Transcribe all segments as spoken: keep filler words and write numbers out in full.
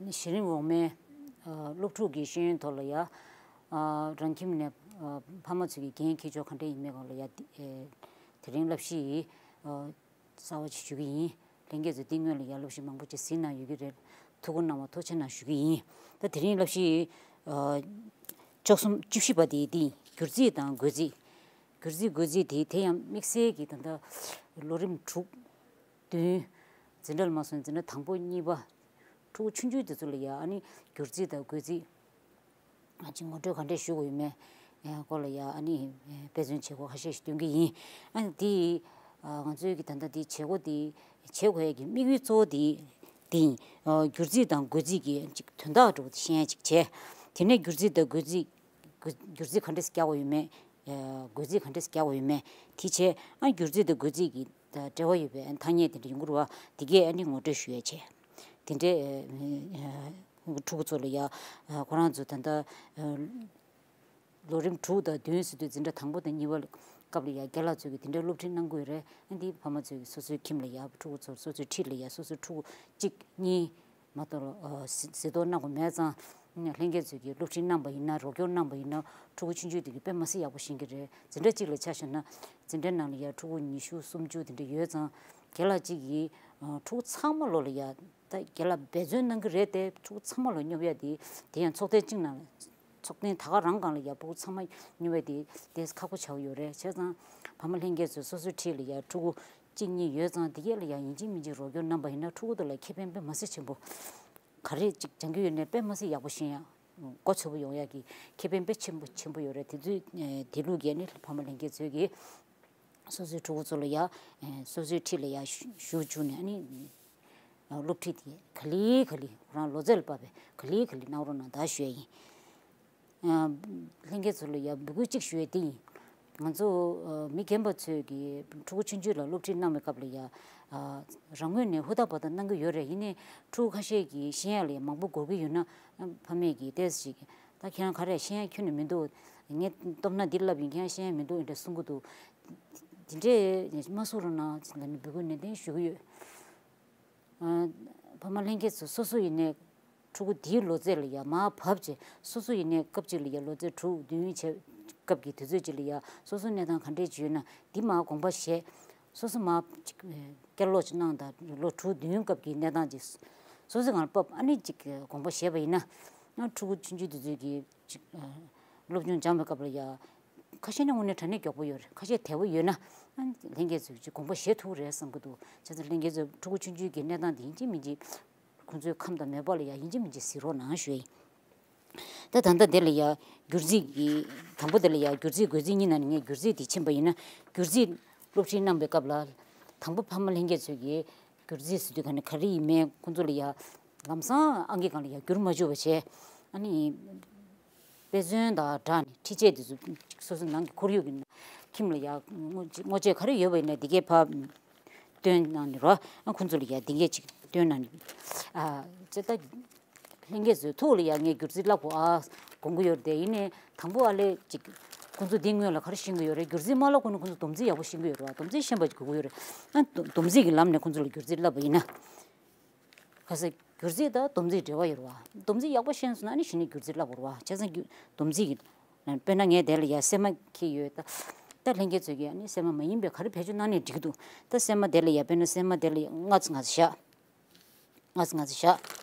གཞི་རིམ་འོག་མའི་ཨ་སློབ་ཕྲུག་གི་ཤེས་ཡོན་ཐོག་ལ་ཡ། ཨ་རང་ཁྱིམ་ནས་ཨ་ཕ་མ་ཚོས་ཀྱི་འགན་འཁྱེར་ཕྱོགས་ག་འདྲ་ཡིན་མིན་སྐོར་ལ་ཡ། དེ་ཨེ་དེ་རིང་བསླབ་གཞི་ཡི་ཨ་གསར་བ་ཅིག་ཞུ་གི་ཡིན། ལྷན་རྒྱས་ཚོས་འདི་སྔོན་ལ་ཡ་བསླབ་གཞི་མང་པོ་ཅིག་གཟིགས་གནང་ཡོད་ཀྱི་རེད། ཐུགས་ཁུར་གནང་བ་ཐུགས་རྗེ་གནང་ཞུ་གི་ཡིན། ད་དེ་རིང་བསླབ་གཞི་ཨ་བཅུ་གསུམ་བཅུ་བཞི་པ་དེ་འདི་ཡིན། སྒྱུར་རྩིས་དང་བགོ་རྩིས། སྒྱུར་རྩིས་བགོ་རྩིས་དེ་དེ་ཡང་དམིགས་བསལ་གྱི་ད་ལྟ་ལོ་རིམ་དྲུག་བདུན། འཛིན་གྲྭ་ལ་མ་སོང་འཛིན་གྲྭ་དང་པོ་གཉིས་པ། ཕྲུ་གུ་ཆུང་ཆུང་དེ་ཚོ་ལ་ཡ་ཨ་ནི་སྒྱུར་རྩིས་དང་བགོ་རྩིས། ང་ཅིག་ངོ་སྤྲོད་ག་འདྲས་ཞུ་དགོས་ཡོད་མེད་སྐོར་ལ་ཡ་ཨ་ནི་དཔེ་མཚོན་བྱེད་སྒོ་ཁ་ཤས་ཤིག་སྟོན་གྱི་ཡིན། ཨ་ནི་དེ་ང་ཚོའི་གི་ད་ལྟ་དེ་བྱེད་སྒོ་དེ་བྱེད་དགོས་ཡ་གི་དམིགས་ཡུལ་གཙོ་བོ་དེ་དེ་ཡིན། སྒྱུར་རྩིས་དང་བགོ་རྩིས་ཀྱི་ཅིག་དོན་དག་འདྲ་བོ་དེ་ཤེས་ཡ་ཅིག་བྱས། དེ་ནས་སྒྱུར་རྩིས་དང་བགོ་རྩིས། སྒྱུར་རྩིས་ག་འདྲས་རྒྱག་དགོས་ཡོད་མེད། བགོ་རྩིས་ག་འདྲས་རྒྱག་དགོས་ཡོད་མེད། དེ་བྱས་ཨ་སྒྱུར་རྩིས་དང་བགོ་རྩིས་ཀྱི་འབྲེལ་བ་ཡོད་པའི་ཐ་སྙད་དེ་འདྲ་ཡོང་གི་རེད་བ། དེ་གས་ཨ་ནི་ངོ་སྤྲོད་ཞུ་ཡ་བྱས། དེ་འདྲས་ཕྲུ་གུ་ཚོ་ལ་ཡ་ཁོ་རང་ཚོ་ད་ལྟ་ལོ་རིམ་དྲུག་དང་བདུན་ཟེར་དུས་འཛིན་གྲྭ་དང་པོ་དང་གཉིས་པ་སྐབས་ལ་ཡ་རྒན་ལགས་ཚོས་ཀྱི་དེ་འདྲའི་སློབ་ཁྲིད་གནང་གི་ཡོད་རེད། ཨ་འདི་ཕ་མ་ཚོས་ཀྱི་སོ་སོའི་ཁྱིམ་ལ་ཡ་ཕྲུ་གུ་ཚོ་སོ་སོའི་འཁྲིས་ལ་ཡ་སོ་སོའི་ཕྲུ་གུ་གཅིག་གཉིས་མ་གཏོགས་ལ་གཟིགས་གཟིགས་རྟོག་གནང་དགོས་མེད་ཙང་། ལྷན་རྒྱས་ཚོས་ཀྱི་སློབ་ཁྲིད་གནང་པ་ཡིན་ན། རོགས་སྐྱོར་གནང་པ་ཡིན་ན། ཕྲུ་གུ་ཆུང་ཆུང་དེ་གི་དཔེ་མ་སྲིད་ཡག་པོ་ཤེས་ཀྱི་རེད། འཛིན་གྲྭ་གཅིག་ལ་ཆ་བཞག་ན་འཛིན་གྲྭའི་ནང་ལ་ཡ་ཕྲུ་གུ་ཉི་ཤུ་སུམ་ཅུ་དེ་འདྲ་ཡོད་ཙང་། རྒན་ལགས་གཅིག་གིས་ཕྲུ་གུ་ཚང་མ་ལོ་ལ་ཡ། ད་རྒན་ལགས་འབད་བརྩོན་གནང་གི་རེད་དེ། ཕྲུ་གུ་ཚང་མ་ལ་སྙོབ་ཡ་དེ་དེ་ཡང་ཚོགས་ཐེངས་གཅིག་ནང་ཚོགས་ཐེངས་ད་ག་རང་སྒང་ལ་ཡ་ཕྲུ་གུ་ཚང་མ་སྙོབ་ཡ་དེ་དེ་ཁག་པོ་ཆགས་ཡོད་རེད། བྱས་ཙང་ཕ་མ་ལྷན་རྒྱས་ཚོས་སོ་སོའི་འཁྲིས་ལ་ཡ་ཕྲུ་གུ་གཅིག་གཉིས་ཡོད་ཙང་། དེ་གས་ལ་ཡ་ཡིན་གཅིག་མིན་གཅིག་རོགས་སྐྱོར་གནང་པ་ཡིན་ན་ཕྲུ་གུ་དེ་ལ་ཁེ་ཕན་དཔེ་མ་སྲིད་ཆེན་པོ། ག་རེ་ཅིག་སྦྱང་གི་ཡོད་ནའི་དཔེ་མ་སྲིད་ཡག་པོ་ཤེས་ཡ། གོ་ཚོད་པོ་ཡོང་ཡ་གི་ཁེ་ཕན་དཔེ་ཆེན་པོ་ཆེན་པོ་ཡོད་རེད། དེ་དུས་དེ་ལུགས་ཀྱི་ནི་ཕ་མ་ལྷན་རྒྱས་ཚོས་ཀྱིས་སོ་སོའི་ཕྲུ་གུ་ཚོ་ལ་ཡ་སོ་སོའི་འཁྲིས་ལ་ཡ་ཞུ་བཅུག་ནས་ནི་སློབ་ཁྲིད་དེ་ག་ལེ་ག་ལེ་ཁོ་རང་ལོ་ཚད་ལ་བབས་པའི་ག་ལེ་ག་ལེ་གནང་རོགས་གནང་ད་ཞུ་ཡ་ཡིན། ལྷན་རྒྱས་ཚོ་ལ་ཡང་འབོད་སྐུལ་གཅིག་ཞུ་ཡས་དེ་ཡིན། ང་ཚོ་མི་རྒན་པ་ཚོས་ཀྱི་ཕྲུ་གུ་ཆུང་ཆུང་ལ་སློབ་ཁྲིད་གནང་བའི་སྐབས་ལ་ཡང་རང་ངོས་ནས་ཧུར་ཐག་འབད་ཐག་གནང་གི་ཡོད་རེད། ཡིན་ནའི་ཕྲུ་གུ་ཁ་ཤས་ཀྱིས་ཤེས་ཡ་ལ་ཡང་མང་པོ་འགོར་གྱི་ཡོད་ན། ཕ་མས་ཀྱིས་ཏོག་ཙམ་ཞིག་ད་ཁྱེད་རང་ག་རེ་ཤེས་ཡ་ཁྱོན་ནས་མི་འདུག་ངས་སྟོབས་ན་འདི་བསླབ་ཡིན། ཁྱེད་རང་ཤེས་ཡ་མི་འདུག་འདྲ་གསུང་གི་འདུག་དེ་འདྲས་མ་གསུང་རོགས་གནང་ལབ་ནས་འབོད་སྐུལ་ནན་ཏན་ཞུ་གི་ཡོད། ཕ་མ་ལྷན་རྒྱས་ཚོ་སོ་སོ་ཡིན་ནའི་ཕྲུ་གུ་དེའི་ལོ་ཚད་ལ་ཡ་མར་བབས་བྱས། སོ་སོ་ཡིན་ནའི་སྐབས་གཅིག་ལ་ཡ་ལོ་ཚད་དྲུག་བདུན་བྱས་སྐབས་ཀྱི་དུས་ཚོད་གཅིག་ལ་ཡ་སོ་སོ་གནས་སྟངས་ག་འདྲས་ཅིག་ཡོད་ན་འདི་མར་དགོངས་པ་བཞེས། སོ་སོ་མར་ཅིག་བསྐྱར་ཀློག་ཅིག་གནང་དང་། ལོ་དྲུག་བདུན་སྐབས་ཀྱི་གནས་སྟངས་ཅིག་སོ་སོའི་སྒང་ལ་བབས། ཨ་ནི་ཅིག་དགོངས་པ་བཞེས་པ་ཡིན་ན། ཕྲུ་གུ་ཆུང་ཆུང་དུས་ཚོད་ཀྱི་ཅིག་སློབ་སྦྱོང་སྦྱངས་པའི་སྐབས་ལ་ཡ་ཁ་ཤས་ནི་དངོས་གནས་དྲང་གནས་མགྱོགས་པོ་ཡོད་རེད། ཁ་ཤས་དལ་པོ་ཡོད་ན། ཨ་ནི་ལྷན་རྒྱས་ཚོས་ཀྱི་དགོངས་པ་བཞེས་ཐུབ་རེད་བསམ་གྱི་འདུག་བྱས་ཙང་ལྷན་རྒྱས་ཚོས་ཕྲུ་གུ་ཆུང་ཆུང་གི་གནས་སྟངས་དེ་ཡིན་གཅིག་མིན་གཅིག་ཁོང་ཚོའི་ཁམས་དང་མོས་པ་ལ་ཡ་ཡིན་གཅིག་མིན་གཅིག་གཟིགས་རོགས་གནང་ཞུ་ཡ་ཡིན། ད་ད་ལྟ་དེ་ལ་ཡ་སྒྱུར་རྩིས་ཀྱི་དང་པོ་དེ་ལ་ཡ་སྒྱུར་རྩིས་བགོ་རྩིས་གཉིས་ནང་ནས་ངས་སྒྱུར་རྩིས་དེ་ཕྱིན་པ་ཡིན་ན། སྒྱུར་རྩིས་སློབ་ཁྲིད་གནང་བའི་སྐབས་ལ་དང་པོ་ཕ་མ་ལྷན་རྒྱས་ཚོས་ཀྱི་སྒྱུར་རྩིས་ཟེར་དུས་ག་ནས་ག་རེ་ཡིན་མིན་ཁོང་ཚོ་ལ་ཡ་ལམ་སང་ཨང་ཀི་སྒང་ལ་ཡ་བསྒྱུར་མ་བཅུག་པ་བྱས། ཨ་ནི། དཔེ་མཚོན་དང་སྦྲགས་ནས་ཁྲིད་ཆས་དེ་ཚོ་སོ་སོ་ནང་གི་ཁོར་ཡུག་གི་ཁྱིམ་ལ་ཡ་སྔོ་སྔོ་ཆས་ག་རེ་ཡོད་པ་ཡིན་ན་དེ་གས་ཕར་སྟོན་གནང་ནས་རོ། ཨ་ཁོང་ཚོ་ལ་ཡ་དེ་གས་ཅིག་སྟོན་གནང་ནས། ཨ་ཙེ་ད་ལྷན་རྒྱས་ཚོའི་ཐུགས་ལ་ཡ་ངས་སྒྱུར་རྩིས་བསླབ་དགོས་ཨ་དགོངས་ཀྱི་ཡོད་རེད་དེ། ཡིན་ནའི་དང་པོ་ཨ་ལས་ཅིག་ཁོང་ཚོ་འདི་སྔོན་ལ་ག་རེ་ཤེས་ཀྱི་ཡོད་རེད། སྒྱུར་རྩིས་མ་བསླབ་གོང་ནས་ཁོང་ཚོ་སྡོམ་རྩིས་ཡག་པོ་ཤེས་ཀྱི་ཡོད་རེད་བ། སྡོམ་རྩིས་ཤེས་པ་ཅིག་དགོས་ཀྱི་ཡོད་རེད། ཨ་སྡོམ་རྩིས་ཀྱི་ལམ་ནས་ཁོང་ཚོ་ལ་སྒྱུར་རྩིས་བསླབ་པ་ཡིན་ན། ཁ་སང་སྒྱུར་རྩིས་དང་སྡོམ་རྩིས་འབྲེལ་བ་ཡོད་རེད་བ། སྡོམ་རྩིས་ཡག་པོ་ཤེས་སོང་ན་ནི་གཞི་ནས་སྒྱུར་རྩིས་བསླབ་དགོས་རེད་བ། བྱས་ཙང་སྒྱུ་སྡོམ་རྩིས་ཀྱི་དཔེར་ན་ངས་དེ་ལ་ཡ་སྲན་མ་འཁྱེར་ཡོད། ད་ད་ལྷན་རྒྱས་ཚོས་ཀྱིས་ནི་སྲན་མ་མ་ཡིན་པའི་ག་རེ་བེད་སྤྱོད་གནང་ནས་འགྲིག་གི་འདུག་ད་སྲན་མ་དེ་ལ་ཡ་དཔེར་ན་སྲན་མ་དེ་ལ་ཡ་ལྔ་ཙམ་ང་ཚོ་བཞག་ལྔ་ཙམ་ང་ཚོ་བཞག་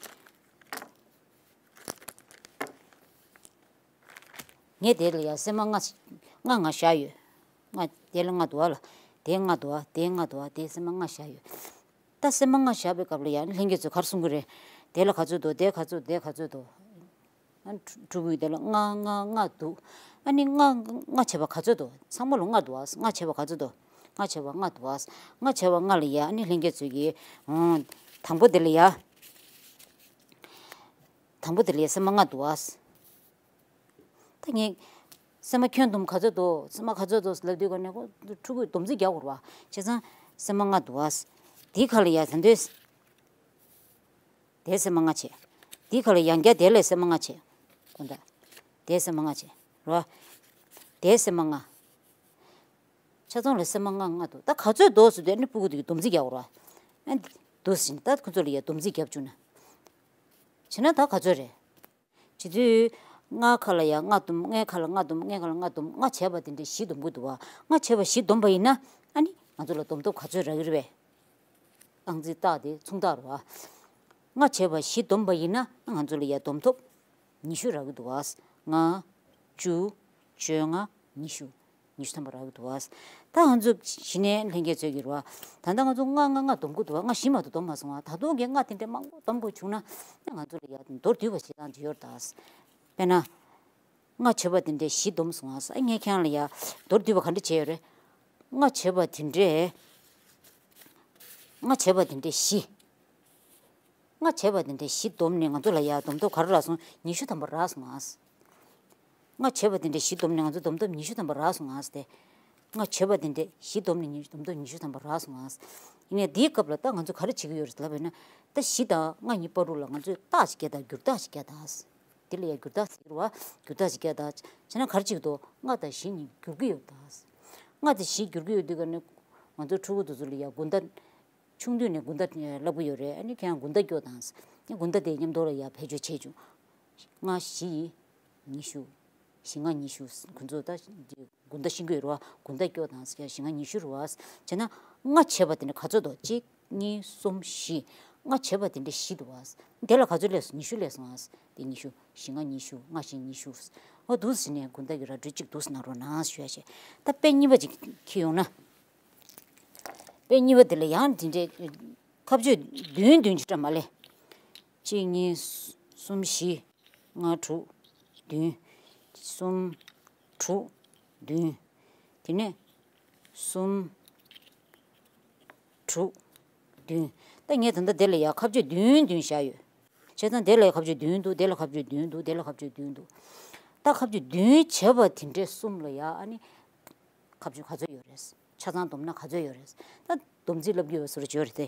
ངས་དེ་ལ་ཡ་སྲན་མ་ལྔ་ལྔ་ང་བཞག་ཡོད། ལྔ་དེ་ལ་ལྔ་འདུག་བ་ལ། དེ་ལྔ་འདུག་བ། དེ་ལྔ་འདུག་བ། དེ་སྲན་མ་ལྔ་བཞག་ཡོད། ད་སྲན་མ་ལྔ་བཞག་པའི་སྐབས་ལ་ཡང་ལྷན་རྒྱས་ཚོས་ག་རེ་གསུང་གི་རེད། དེ་ལ་ག་ཚོད་འདུག་དེ་ག་ཚོད། དེ་ག་ཚོད་འདུག་ཨ་ཕྲུ་ཕྲུ་གུས་དེ་ལ་ལྔ་ལྔ་ལྔ་འདུག་ཨ་ནི་ལྔ་ལྔ་བྱས་པ་ག་ཚོད་འདུག་ཚང་མ་ལ་ལྔ་འདུག་ཨ། ལྔ་བྱས་པ་ག་ཚོད་འདུག་ལྔ་བྱས་པ་ལྔ་འདུག་ཨ། ལྔ་བྱས་པ་ལྔ་ལ་ཡ་ཨ་ནི་ལྷན་རྒྱས་ཚོས་ཀྱིས་ཨང་། དང་པོ་དེ་ལ་ཡ། དང་པོ་དེ་ལ་ཡ་སྲན་མ་ལྔ་འདུག་ཨ། ད་ངས་སྲན་མ་ཁྱོན་བསྡོམས་ག་ཚོད་འདུག་སྲན་མ་ག་ཚོད་འདུག་ལབ་དུས་ག་ནས་ཁོ་ཕྲུ་གུས་སྡོམ་རྩིས་རྒྱག་དགོས་རེད་བ། བྱས་ཙང་སྲན་མ་ལྔ་འདུག་བ། དེའི་ཁ་ལ་ཡ་ད་འདོད། དེའི་སྲན་མ་ལྔ་བྱས། དེའི་ཁ་ལ་ཡང་བསྐྱར་དེ་ལ་སྲན་མ་ལྔ་བྱས། ཁོ་ད། དེའི་སྲན་མ་ལྔ་བྱས། རེད་བ། དེའི་སྲན་མ་ལྔ། ཆ་ཚང་ལ་སྲན་མ་ལྔ་ལྔ་འདུག་ད་ག་ཚོད་འདུག་ཟེར་དུས་ཨ་ནི་ཕྲུ་གུ་དེ་གིས་སྡོམ་རྩིས་རྒྱག་དགོས་རེད་བ། ཨ་འདུག་ཟེར་ནས་ད་ཁོ་ཚོ་ལ་ཡ་སྡོམ་རྩིས་རྒྱབ་བཅུག་ན། བྱས་ དེ་ན་ད་ག་ཚོད་རེད། བྱེད་དུས། ལྔ་ཁ་ལ་ཡ་ལྔ་བསྡོམས། ལྔའི་ཁ་ལ་ལྔ་བསྡོམས། ལྔའི་ཁ་ལ་ལྔ་བསྡོམས། ལྔ་བྱས་པ་དེ་འདྲའི་བཞི་སྡོམ་དགོས་འདུག་བ། ལྔ་བྱས་པ་བཞི་བསྡོམས་པ་ཡིན་ན། ཨ་ནི་ང་ཚོ་ལ་སྡོམ་སྟོབས་ག་ཚོད་རག་གི་རེད་པས། རྐང་རྩེད་རྟགས་དེ་མཚུངས་རྟགས་རེད་བ། ལྔ་བྱས་པ་བཞི་བསྡོམས་པ་ཡིན་ན་ང་ཚོ་ལ་ཡ་སྡོམ་སྟོབས་ཉི་ཤུ་རག་གི་འདུག་བ། ལྔ། བཅུ། བཅོ་ལྔ། ཉི་ཤུ། ཉི་ཤུ་ཐམ་པ་རག་གི་འདུག་བ། ད་ང་ཚོ་གཞི་ནས་ལྷན་རྒྱས་ཚོས་ཀྱི་རེད་བ། ད་ལྟ་ང་ཚོ་ལྔ་ལྔ་ལྔ་སྡོམ་གྱི་འདུག་བ། ལྔ་བཞི་མ་གཏོགས་སྡོམ་མ་སོང་བ། ད་དུང་གི་ལྔ་དེ་འདྲའི་མང་པོ་སྡོམ་དགོས་བྱུང་ན། ང་ཚོ་ལ་ཡ་མདོར་བསྡུས་པ་བྱེད་སྟངས་ཅིག་ཡོད་རེད་ད། དཔེར་ན། ལྔ་བྱས་པ་དེ་འདྲའི་བཞི་སྡོམ་སོང་ཨ། ངས་ཁྱེད་རང་ལ་ཡ་མདོར་བསྡུས་པ་ག་འདྲ་བྱས་ཡོད་རེད། ལྔ་བྱས་པ་དེ་འདྲའི། ལྔ་བྱས་པ་དེ་འདྲའི་བཞི། ལྔ་བྱས་པ་དེ་འདྲའི་བཞི་བསྡོམས་ནས་ང་ཚོ་ལ་ཡ་སྡོམ་སྟོབས་ག་རེ་རག་སོང་། ཉི་ཤུ་ཐམ་པ་རག་སོང་ཨ། ལྔ་བྱས་པ་དེ་འདྲའི་བཞི་བསྡོམས་ནས་ང་ཚོ་སྡོམ་སྟོབས་ཉི་ཤུ་ཐམ་པ་རག་སོང་ཨ་སྟེ། ལྔ་བྱས་པ་དེ་འདྲའི་བཞི་བསྡོམས་ནས་ཉི་སྡོམ་སྟོབས་ཉི་ཤུ་ཐམ་པ་རག་སོང་ཨ། ཡིན་ནའི་འདིའི་སྐབས་ལ་ད་ང་ཚོ་ག་རེ་བྱེད་ཀྱི་ཡོད་རེད་ལབ་པ་ཡིན་ན། ད་བཞི་དང་ལྔ་གཉིས་བར་དུ་ལ་ང་ཚོས་རྟགས་ཤིག་བརྒྱབ་དང་། བསྒྱུར་རྟགས་ཤིག་བརྒྱབ་དང་། དེ་ལ་ཡ་བསྒྱུར་རྟགས་ཟེར་བ། བསྒྱུར་རྟགས་ཤིག་བརྒྱབ་དང་། བྱས་ན་ག་རེ་བྱེད་ཀྱི་འདུག་ལྔ་དང་བཞི་གཉིས་བསྒྱུར་གྱི་ཡོད་དང་། ལྔ་དང་བཞི་བསྒྱུར་གྱི་ཡོད་དུས་ཀ་ནས་ང་ཚོ་ཕྲུ་གུ་དེ་ཚོ་ལ་ཡ་དགུན་ཟླ། ཆུང་དུས་ནས་དགུན་ཟླ་བསླབ་ཀྱི་ཡོད་རེད། ཨ་ནི་ཁྱེད་རང་དགུན་ཟླ་སྐྱོ་དང་། ཨ་ནི་དགུན་ཟླ་དེ་མཉམ་དུ་ལ་ཡ་བེད་སྤྱོད་བྱེད་བཅུག་ལྔ་བཞི་ཉི་ཤུ། བཞི་ལྔ་ཉི་ཤུ། ཁོ་ཚོ་ད་དགུན་ཟླ་ཤེས་ཀྱི་ཡོད་རེད་བ། དགུན་ཟླ་སྐྱོ་དང་ཟེར། བཞི་ལྔ་ཉི་ཤུ་རེད་བ། བྱས་ན་ལྔ་བྱས་པ་དེ་འདྲ་ག་ཚོད་འདུག་གཅིག་གཉིས། གསུམ། བཞི། ལྔ་བྱས་པ་དེ་འདྲ་བཞི་འདུག་བ། དེ་ལ་ག་ཚོད་སླེབས་སོང་། ཉི་ཤུ་སླེབས་སོང་ཨ། དེ་ཉི་ཤུ། བཞི་ལྔ་ཉི་ཤུ། ལྔ་བཞི་ཉི་ཤུ། འོ་འདུག་ཟེར་ནས་དགུན་ཟླ་གི་ར་སྤྲོད་གཅིག་འདུག་ཟེར་གནང་རོགས་གནང་ཞུ་ཡ་བྱས། ད་དཔེ་གཉིས་པ་ཅིག་འཁྱེར་ཡོང་ན། དཔེ་གཉིས་པ་དེ་ལ་ཡང་འདི་འདྲའི་ཁ་གཅོད་བདུན་བདུན་ཅིག་བཀྲམ་མ་ལེ། གཅིག་གཉིས། གསུམ། བཞི། ལྔ། དྲུག་བདུན། གསུམ། དྲུག་བདུན། དེ་ནས་གསུམ། དྲུག་བདུན། ད་ངས་ད་ལྟ་དེ་ལ་ཡ་ཁ་གཅོད་བདུན་བདུན་བཞག་ཡོད། བྱས་ཙང་དེ་ལ་ཡ་ཁ་གཅོད་བདུན་འདུག་དེ་ལ་ཁ་གཅོད་བདུན་འདུག་དེ་ལ་ཁ་གཅོད་བདུན་འདུག་ད་ཁ་གཅོད་བདུན་བྱས་པ་དེ་འདྲའི་གསུམ་ལ་ཡ་ཨ་ནི། ཁ་གཅོད་ག་ཚོད་ཡོད་རེད། ཆ་ཚང་བསྡོམས་ན་ག་ཚོད་ཡོད་རེད། ད་སྡོམ་རྩིས་བསླབ་རྒྱུ་ཡོད་བཟོ་འདྲ་ཅིག་ཡོད་རེད་དེ།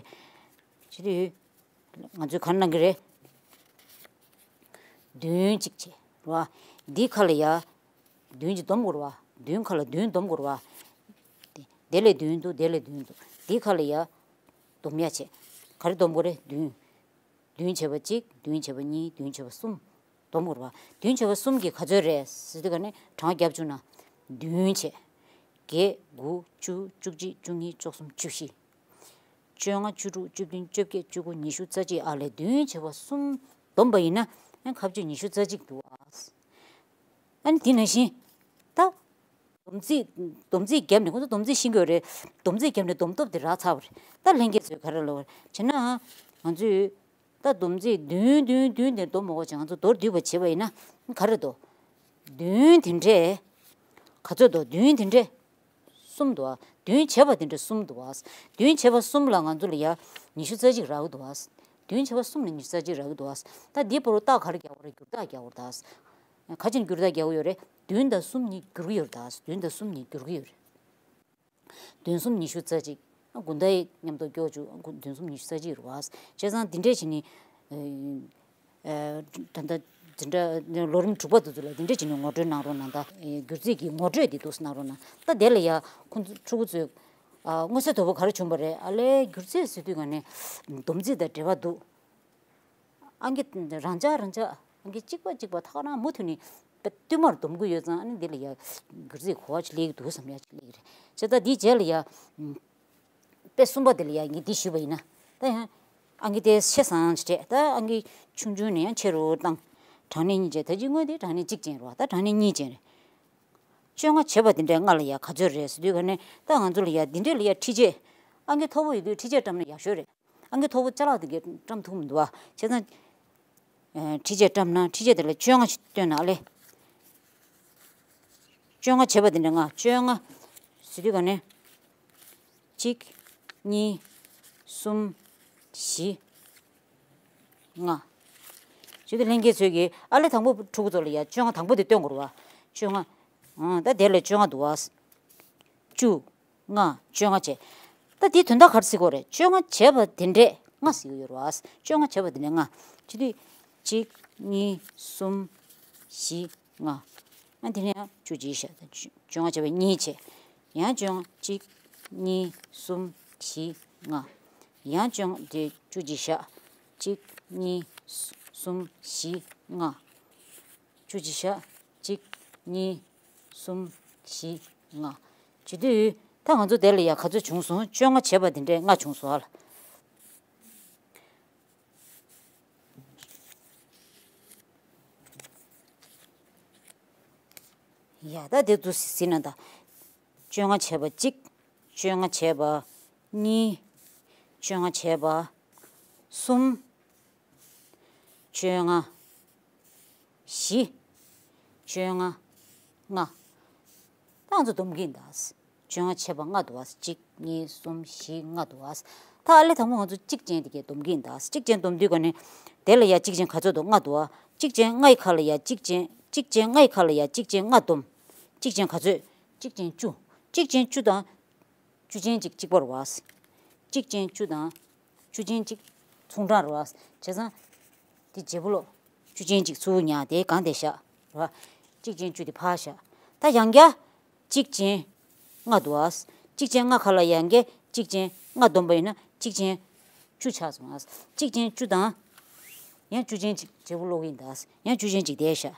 བྱེད་དུས། ང་ཚོས་ག་རེ་གནང་གི་རེད། བདུན་གཅིག་བྱས། རེད་བ། འདིའི་ཁ་ལ་ཡ། བདུན་གྱིས་སྡོམ་དགོས་རེད་བ། བདུན་ཁ་ལ་བདུན་སྡོམ་དགོས་རེད་བ། དེ་དེ་ལས་བདུན་འདུག་དེ་ལས་བདུན་འདུག་འདིའི་ཁ་ལ་ཡ། སྡོམ་ཡ་བྱས། ག་རེ་སྡོམ་དགོས་རེད། བདུན། བདུན་བྱས་པ་གཅིག་བདུན་བྱས་པ་གཉིས། བདུན་བྱས་པ་གསུམ། སྡོམ་དགོས་རེད་བ། བདུན་བྱས་པ་གསུམ་གྱིས་ག་ཚོད་རེད་ཟེར་དུས་ཀ་ནས་གྲངས་བརྒྱབ་བཅུག་ན། བདུན་བྱས། བརྒྱད། དགུ། བཅུ། བཅུ་གཅིག་བཅུ་གཉིས། བཅུ་གསུམ། བཅུ་བཞི། བཅོ་ལྔ། བཅུ་དྲུག་བཅུ་བདུན། བཅོ་བརྒྱད། བཅུ་དགུ། ཉི་ཤུ་རྩ་གཅིག་ཨ་ལས་བདུན་བྱས་པ་གསུམ་སྡོམ་པ་ཡིན་ན། ཨ་ཁ་གཅོད་ཉི་ཤུ་རྩ་གཅིག་འདུག་ཨ། ཨ་ནི་དེ་ནང་བཞིན། ད། སྡོམ་རྩིས། སྡོམ་རྩིས་བརྒྱབ་ནས། ཁོང་ཚོ་སྡོམ་རྩིས་ཤེས་ཀྱི་ཡོད་རེད། སྡོམ་རྩིས་བརྒྱབ་ནས་སྡོམ་སྟོབས་དེ་རག་ཚར་བ་རེད། ད་ལྷན་རྒྱས་ཚོས་ག་རེ་ལབ་པ་རེད་བྱས་ན། ང་ཚོས། ད་སྡོམ་རྩིས་བདུན་བདུན་བདུན་དེ་སྡོམ་མ་དགོས་བྱས། ང་ཚོ་མདོར་བསྡུས་པ་བྱེད་པ་ཡིན་ན་ག་རེ་འདུག་བདུན་དེ་འདྲས། ག་ཚོད་འདུག་བདུན་དེ་འདྲས་གསུམ་འདུག་ཨ། བདུན་བྱས་པ་དེ་འདྲས་གསུམ་འདུག་ཨ། བདུན་བྱས་པ་གསུམ་ལ་ང་ཚོ་ལ་ཡ་ཉི་ཤུ་རྩ་གཅིག་རག་གི་འདུག་ཨ། བདུན་བྱས་པ་གསུམ་ལ་ཉི་ཤུ་རྩ་གཅིག་རག་གི་འདུག་ཨ། ད་འདི་བར་དུ་རྟགས་ག་རེ་རྒྱག་དགོས་རེད། བསྒྱུར་རྟགས་རྒྱག་དགོས་རེད་ད། ག་ཅིག་བསྒྱུར་རྟགས་རྒྱག་དགོས་ཡོད་རེད། བདུན་དང་གསུམ་གཉིས་བསྒྱུར་གྱི་ཡོད་རེད་ད། བདུན་དང་གསུམ་གཉིས་བསྒྱུར་གྱི་ཡོད་རེད། བདུན་གསུམ་ཉི་ཤུ་རྩ་གཅིག་དགུན་ཟླ་ཡི་མཉམ་དུ་སྐྱོར་བཅུག་དགུན། བདུན་གསུམ་ཉི་ཤུ་རྩ་གཅིག་རེད་བ། བྱས་ཙང་འདི་འདྲས་བྱས་ནས། ཨ། ཨ། ད་ལྟ་འཛིན་གྲྭ་ལོ་རིམ་དྲུག་པ་དེ་ཚོ་ལ་འདི་འདྲས་བྱས་ནས་ངོ་སྤྲོད་གནང་རོགས་གནང་ད། ཨེ། སྒྱུར་རྩིས་ཀྱི་ངོ་སྤྲོད་འདི་འདུག་སེ་གནང་རོགས་གནང་ད། དེ་ལ་ཡ་ཁོང་ཚོ་ཕྲུ་གུ་ཚོས། ཨ། མངོན་གསལ་དོད་པོ་ག་རེ་བྱུང་བ་རེད། ཨ་ལས་སྒྱུར་རྩིས་ཟེར་དུས་ག་ནས་སྡོམ་རྩིས་དང་འབྲེལ་བ་འདུག་ཨང་ཀི་རང་འཇགས་རང་འཇགས། ཨང་ཀི་གཅིག་པ་གཅིག་པ་ཐག་རང་མུ་མཐུད་ནས་བསྟུད་མར་སྡོམ་གྱི་ཡོད་ཙང་། ཨ་ནི་འདི་ལ་ཡ་སྒྱུར་རྩིས་གོ་བ་ཅིག་སླེབས་ཀྱི་འདུག་བསམ་ཡ་ཅིག་སླེབས་ཀྱི་རེད། བྱས་ཙང་འདིའི་རྗེས་ལ་ཡ། དཔེ་གསུམ་པ་འདི་ལ་ཡ་ངས་འདི་ཞུས་པ་ཡིན་ན། ད་ཡང་ཨང་ཀི་དེ་ཆེ་སང་ཅིག་སྤྲད། ད་ཨང་ཀི་ཆུང་ཆུང་ནས་ཡང་ཆེ་རུ་བཏང་། གྲངས་གནས་གཉིས་ཅན། ད་ཅི་སྔོན་དེ་གྲངས་གནས་གཅིག་ཅན་རེད་བ། ད་གྲངས་གནས་གཉིས་ཅན་རེད། བཅོ་ལྔ་བྱས་པ་དེ་འདྲའི་ལྔ་ལ་ཡ་ག་ཚོད་རེད་ཟེར་དུས་ག་ནས། ད་ང་ཚོ་ལ་ཡ་འདི་འདྲའི་ལ་ཡ་འཕྲི་ཆས། ཨང་ཀི་མཐོ་པོ་ཡོད་དུས་འཕྲི་ཆས་བཀྲམ་ན་ཡག་ཤོས་རེད། ཨང་ཀི་མཐོ་པོ་ཅ་ལག་དེ་གས་བཀྲམ་ཐུབ་མི་འདུག་བ། བྱས་ཙང་། ཨ། འཕྲི་ཆས་བཀྲམ་ན། འཕྲི་ཆས་དེ་ལ་བཅོ་ལྔ་ཞིག་བཏོན་ན་ཨ་ལས། བཅོ་ལྔ་བྱས་པ་དེ་འདྲ་ལྔ། བཅོ་ལྔ་ཟེར་དུས་ག་ནས། གཅིག་གཉིས། གསུམ། བཞི། ལྔ། ཟེར་དུས་ལྷན་རྒྱས་ཚོས་ཀྱིས་ཨ་ལས་དང་པོ་ཕྲུ་གུ་ཚོ་ལ་ཡ་བཅོ་ལྔ་དང་པོ་དེ་སྟོན་དགོས་རེད་བ། བཅོ་ལྔ། ཨང་། ད་དེ་ལ་བཅོ་ལྔ་འདུག་བ། བཅུ། ལྔ། བཅོ་ལྔ་བྱས། ད་འདིའི་དོན་དག་ག་རེ་ཟེར་དགོས་རེད། བཅོ་ལྔ་བྱས་པ་དེ་འདྲས་ལྔ་ཟེར་གྱི་ཡོད་རེད་བ། བཅོ་ལྔ་བྱས་པ་དེ་འདྲས་ལྔ། བྱེད་དུས། གཅིག་གཉིས། གསུམ། བཞི། ལྔ། ཨ། དེ་ནས་ཡང་བཅུ་གཅིག་བཞག་བཅོ་ལྔ་བྱས་པ་གཉིས་བྱས། ཡང་བཅོ་ལྔ། གཅིག་གཉིས། གསུམ། བཞི། ལྔ། ཡང་བཅོ་ལྔ་དེ་བཅུ་གཅིག་བཞག་གཅིག་གཉིས། གསུམ། བཞི། ལྔ། བཅུ་གཅིག་བཞག་གཅིག་གཉིས། གསུམ། བཞི། ལྔ། བྱེད་དུས་ད་ང་ཚོ་དེ་ལ་ཡ་ག་ཚོད་བྱུང་སོང་། བཅོ་ལྔ་བྱས་པ་དེ་འདྲས་ལྔ་བྱུང་སོང་ཨ་ལ། ཡ་ད་དེ་ཚོ་ཟིན་ན་ད། བཅོ་ལྔ་བྱས་པ་གཅིག་བཅོ་ལྔ་བྱས་པ་གཉིས། བཅོ་ལྔ་བྱས་པ་གསུམ། བཅོ་ལྔ། བཞི། བཅོ་ལྔ། ལྔ། ད་ང་ཚོ་སྡོམ་གྱིན་གདའ། བཅོ་ལྔ་བྱས་པ་ལྔ་འདུག་བ། གཅིག་གཉིས། གསུམ། བཞི། ལྔ་འདུག་བ། ད་ཨ་ལེ་དང་པོ་ང་ཚོ་གཅིག་ཅན་དེ་གས་སྡོམ་གྱིན་གདའ། གཅིག་ཅན་སྡོམ་དུས་ག་ནས་དེ་ལ་ཡ་གཅིག་ཅན་ག་ཚོད་འདུག་ལྔ་འདུག་བ། གཅིག་ཅན་ལྔ་ཡི་ཁ་ལ་ཡ་གཅིག་ཅན། གཅིག་ཅན་ལྔ་ཡི་ཁ་ལ་ཡ་གཅིག་ཅན་ལྔ་སྡོམ། གཅིག་ཅན་ག་ཚོད། གཅིག་ཅན་བཅུ། གཅིག་ཅན་བཅུ་དང་། བཅུ་ཅན་གཅིག་གཅིག་པ་རེད་བ། གཅིག་ཅན་བཅུ་དང་། བཅུ་ཅན་གཅིག་མཚུངས་གྲངས་རེད་བ། བྱས་ཙང་། དེ་བརྗེ་པོ་ལོ། བཅུ་ཅན་གཅིག་ཚུར་ཉར་དེ་གང་དེ་བཞག་རེད་བ། གཅིག་ཅན་བཅུ་དེ་ཕར་བཞག་ད་ཡང་བསྐྱར། གཅིག་ཅན་ལྔ་འདུག་བ། གཅིག་ཅན་ལྔ་ཁ་ལ་ཡང་བསྐྱར་གཅིག་ཅན་ལྔ་བསྡོམས་པ་ཡིན་ན་གཅིག་ཅན་བཅུ་ཆགས་སོང་བ། གཅིག་ཅན་བཅུ་དང་། ཡང་བཅུ་ཅན་གཅིག་བརྗེ་པོ་ལོ་གིན་གདའ། ཡང་བཅུ་ཅན་གཅིག་དེ་བཞག་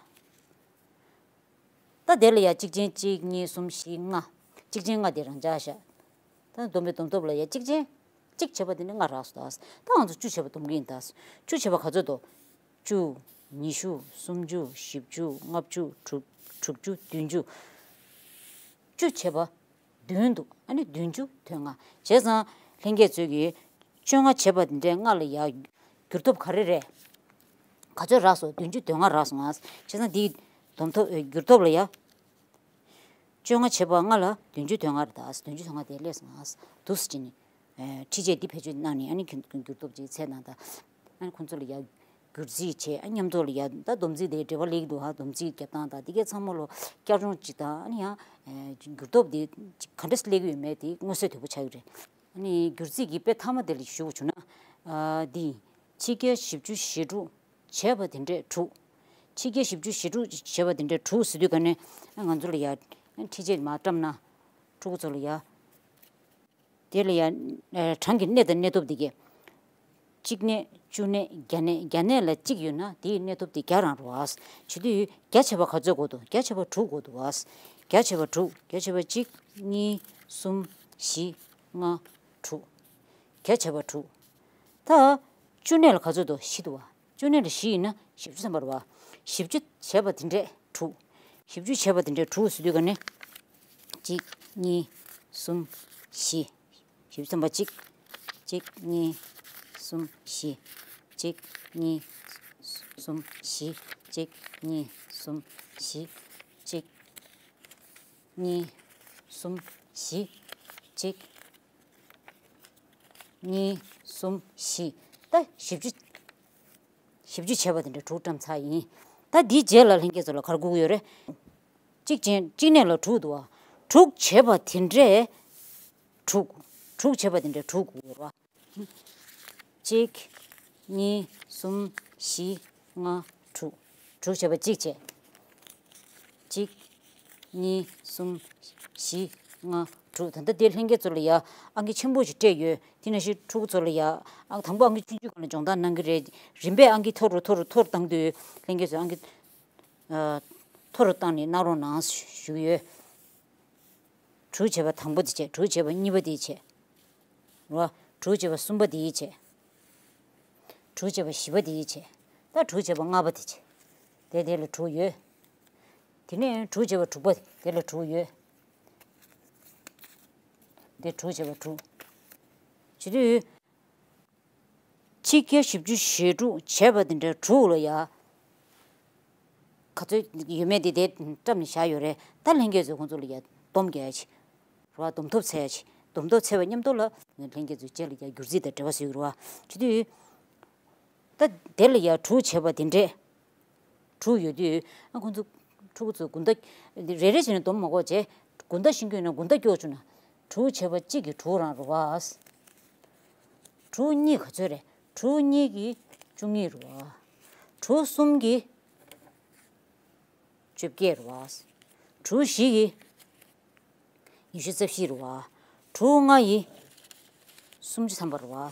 ད་དེ་ལ་ཡ་གཅིག་ཅན་གཅིག་གཉིས། གསུམ། བཞི། ལྔ། གཅིག་ཅན་ལྔ་དེ་རང་འཇགས་བཞག་ད་སྡོམ་པའི་སྡོམ་ཐོབ་ལ་ཡ་གཅིག་ཅན་གཅིག་བྱས་པ་དེ་ནི་ལྔ་རག་སོང་ད། ད་ང་ཚོ་བཅུ་བྱས་པ་སྡོམ་གྱིན་གདའ། བཅུ་བྱས་པ་ག་ཚོད་འདུག་བཅུ། ཉི་ཤུ། སུམ་ཅུ། བཞི་བཅུ། ལྔ་བཅུ། དྲུག་དྲུག་ཅུ། བདུན་ཅུ། བཅུ་བྱས་པ་བདུན་འདུག་ཨ་ནི་བདུན་ཅུ་དོན་ལྔ། བྱས་ཙང་ལྷན་རྒྱས་ཚོས་ཀྱིས་བཅོ་ལྔ་བྱས་པ་དེ་འདྲའི་ལྔ་ལ་ཡ་བསྒྱུར་ཐོབ་ག་རེ་རེད། ག་ཚོད་རག་སོང་། བདུན་ཅུ་དོན་ལྔ་རག་སོང་ང་། བྱས་ཙང་འདིའི་སྡོམ་ཐོབ་ཨེ་བསྒྱུར་ཐོབ་ལ་ཡ། བཅོ་ལྔ་བྱས་པ་ལྔ་ལ་བདུན་ཅུ་དོན་ལྔ་རེད་ད། བདུན་ཅུ་དོན་ལྔ་དེ་སླེབས་སོང་ང་། འདུག་སེ་བྱས་ནས། ཨེ་ཁྲི་ཆད་འདི་བེད་སྤྱོད་གནང་ནས་ཨ་ནི་ཁྱོད་ཁྱོད་འགྱུར་སྟོབས་ཅིག་ཚད་གནང་དང་། ཨ་ནི་ཁོང་ཚོ་ལ་ཡ་བསྒྱུར་རྩིས་བྱས། ཨ་མཉམ་དུ་ལ་ཡ་ད་སྡོམ་རྩིས་དེ་འབྲེལ་བ་སླེབས་འདུག་ཧ། སྡོམ་རྩིས་རྒྱབ་སྟངས་དང་དེ་གའི་ཚང་མ་ལོ་བསྐྱར་སྦྱོང་ཅིག་དང་། ཨ་ནི་ཡང་ཨེ་འགྱུར་སྟོབས་དེ་ག་འདྲ་སླེབས་ཀྱི་ཡོད་མེད་དེ་མངོན་གསལ་དོད་པོ་ཆགས་ཀྱི་རེད། ཨ་ནི་བསྒྱུར་རྩིས་ཀྱི་དཔེ་མཐའ་མ་དེ་ལ་ཞུ་དགོས་བྱུང་ན། ཨ་འདི་ཕྱི་རྒྱལ་བཞི་བཅུ་ཞེ་དྲུག་བྱས་པ་དེ་འདྲས་དྲུག་ཕྱི་རྒྱལ་བཞི་བཅུ་ཞེ་དྲུག་བྱས་པ་དེ་འདྲས་དྲུག་ཟེར་དུས་ག་ནས་ང་ཚོ་ལ་ཡ་ཁྲི་ཆད་མར་བཀྲམ་ན། ཕྲུ་གུ་ཚོ་ལ་ཡ། དེ་ལ་ཡ་གྲངས་ཀྱི་གནས་དང་གནས་ཐོབ་དེ་གས། གཅིག་གནས། བཅུ་གནས། བརྒྱ་གནས། བརྒྱ་གནས་ལ་གཅིག་ཡོད་ན་དེའི་གནས་ཐོབ་དེ་བརྒྱ་རང་རེད་བ། བྱེད་དུས་བརྒྱ་བྱས་པ་ག་ཚོད་དགོས་འདུག་བརྒྱ་བྱས་པ་དྲུག་དགོས་འདུག་བ། བརྒྱ་བྱས་པ་དྲུག་བརྒྱ་བྱས་པ་གཅིག་གཉིས། གསུམ། བཞི། ལྔ། དྲུག་བརྒྱ་བྱས་པ་དྲུག་ད། བཅུ་གནས་ལ་ག་ཚོད་འདུག་བཞི་འདུག་བ། བཅུ་གནས་ལ་བཞི་ཡིན་ན་བཞི་བཅུ་ཐམ་པ་རེད་བ། བཞི་བཅུ་བྱས་པ་དེ་འདྲས་དྲུག་བཞི་བཅུ་བྱས་པ་དེ་འདྲས་དྲུག་ཟེར་དུས་ག་ནས། གཅིག་གཉིས། གསུམ། བཞི། བཞི་བཅུ་ཐམ་པ་གཅིག་གཅིག་གཉིས། གསུམ། བཞི། གཅིག་གཉིས། གསུམ། བཞི། གཅིག་གཉིས། གསུམ། བཞི། གཅིག་གཉིས། གསུམ། བཞི། གཅིག་གཉིས། གསུམ། བཞི། ད་བཞི་བཅུ། བཞི་བཅུ་བྱས་པ་དེ་འདྲ་དྲུག་བཀྲམ་ཚར་ཡིན། ད་འདིའི་རྗེས་ལ་ལྷན་རྒྱས་ཚོ་ལ་ག་རེ་དགོས་ཀྱི་ཡོད་རེད། གཅིག་ཅན་གཅིག་གནས་ལ་དྲུག་འདུག་བ། དྲུག་བྱས་པ་དེ་འདྲས་དྲུག་དྲུག་བྱས་པ་དེ་འདྲས་དྲུག་དགོས་ཀྱི་ཡོད་རེད་བ། གཅིག་གཉིས། གསུམ། བཞི། ལྔ། དྲུག་དྲུག་བྱས་པ་གཅིག་བྱས། གཅིག་གཉིས། གསུམ། བཞི། ལྔ། དྲུག་ད་ལྟ་དེ་ལྷན་རྒྱས་ཚོ་ལ་ཡ་ཨང་ཀི་ཆེན་པོ་ཞིག་སྤྲད་ཡོད། དེ་ནང་བཞིན་ཕྲུ་གུ་ཚོ་ལ་ཡ་ཨང་དང་པོ་ཨང་ཀི་ཆུང་ཆུང་སྒང་ལ་སྦྱོང་བརྡར་གནང་གི་རེད། རིམ་པས་ཨང་ཀི་མཐོ་རུ་མཐོ་རུ་མཐོ་རུ་བཏང་དུས་ལྷན་རྒྱས་ཚོས་ཨང་ཀི་ཨ་མཐོ་རུ་བཏང་ནས་གནང་རོགས་གནང་ཞུ་གི་ཡོད། དྲུག་བྱས་པ་དང་པོ་དེ་བྱས། དྲུག་བྱས་པ་གཉིས་པ་དེ་བྱས། རེད་བ། དྲུག་བྱས་པ་གསུམ་པ་དེ་བྱས། དྲུག་བྱས་པ་བཞི་པ་དེ་བྱས། ད་དྲུག་བྱས་པ་ལྔ་པ་དེ་བྱས། དེ་དེ་ལ་དྲུག་ཡོད། དེ་ནས་དྲུག་བྱས་པ་དྲུག་པ་དེ་ལ་དྲུག་ཡོད། དེ་དྲུག་བྱས་པ་དྲུག་བྱེད་དུས། ཕྱི་རྒྱལ་བཞི་བཅུ་ཞེ་དྲུག་བྱས་པ་དེ་འདྲ་དྲུག་ལ་ཡ། ག་ཚོད་ཡོད་མེད་དེ་དེ་བཀྲམ་ནས་བཞག་ཡོད་རེད། ད་ལྷན་རྒྱས་ཚོས་ཁོང་ཚོ་ལ་ཡ་སྡོམ་རྒྱག་ཡ་ཆེ། རེད་བ། སྡོམ་ཐོབ་འཚོལ་ཡ་ཆེ། སྡོམ་ཐོབ་འཚོལ་བའི་མཉམ་དུ་ལ་ལྷན་རྒྱས་ཚོའི་རྗེས་ལ་ཡ་བསྒྱུར་རྩིས་དང་འབྲེལ་བ་བཟོ་གི་རེད་བ། བྱེད་དུས། ད་དེ་ལ་ཡ་དྲུག་བྱས་པ་དེ་འདྲས། དྲུག་ཡོད་དུས་ཨ་ཁོང་ཚོ་ཕྲུ་གུ་ཚོ་དགུན་ཟླ་རེ་རེ་བྱས་ནས་སྡོམ་མ་དགོས་བྱས། དགུན་ཟླ་ཤིང་ཀུན་ན་དགུན་ཟླ་སྐྱོར་བྱུང་ན། དྲུག་བྱས་པ་གཅིག་གིས་དྲུག་རང་རེད་བ། དྲུག་གཉིས་ག་ཚོད་རེད། དྲུག་གཉིས་ཀྱིས་བཅུ་གཉིས་རེད་བ། དྲུག་གསུམ་གྱིས་བཅོ་བརྒྱད་རེད་བ། དྲུག་བཞི་ཡིས་ཉི་ཤུ་རྩ་བཞི་རེད་བ། དྲུག་ལྔ་ཡིས་སུམ་ཅུ་ཐམ་པ་རེད་བ།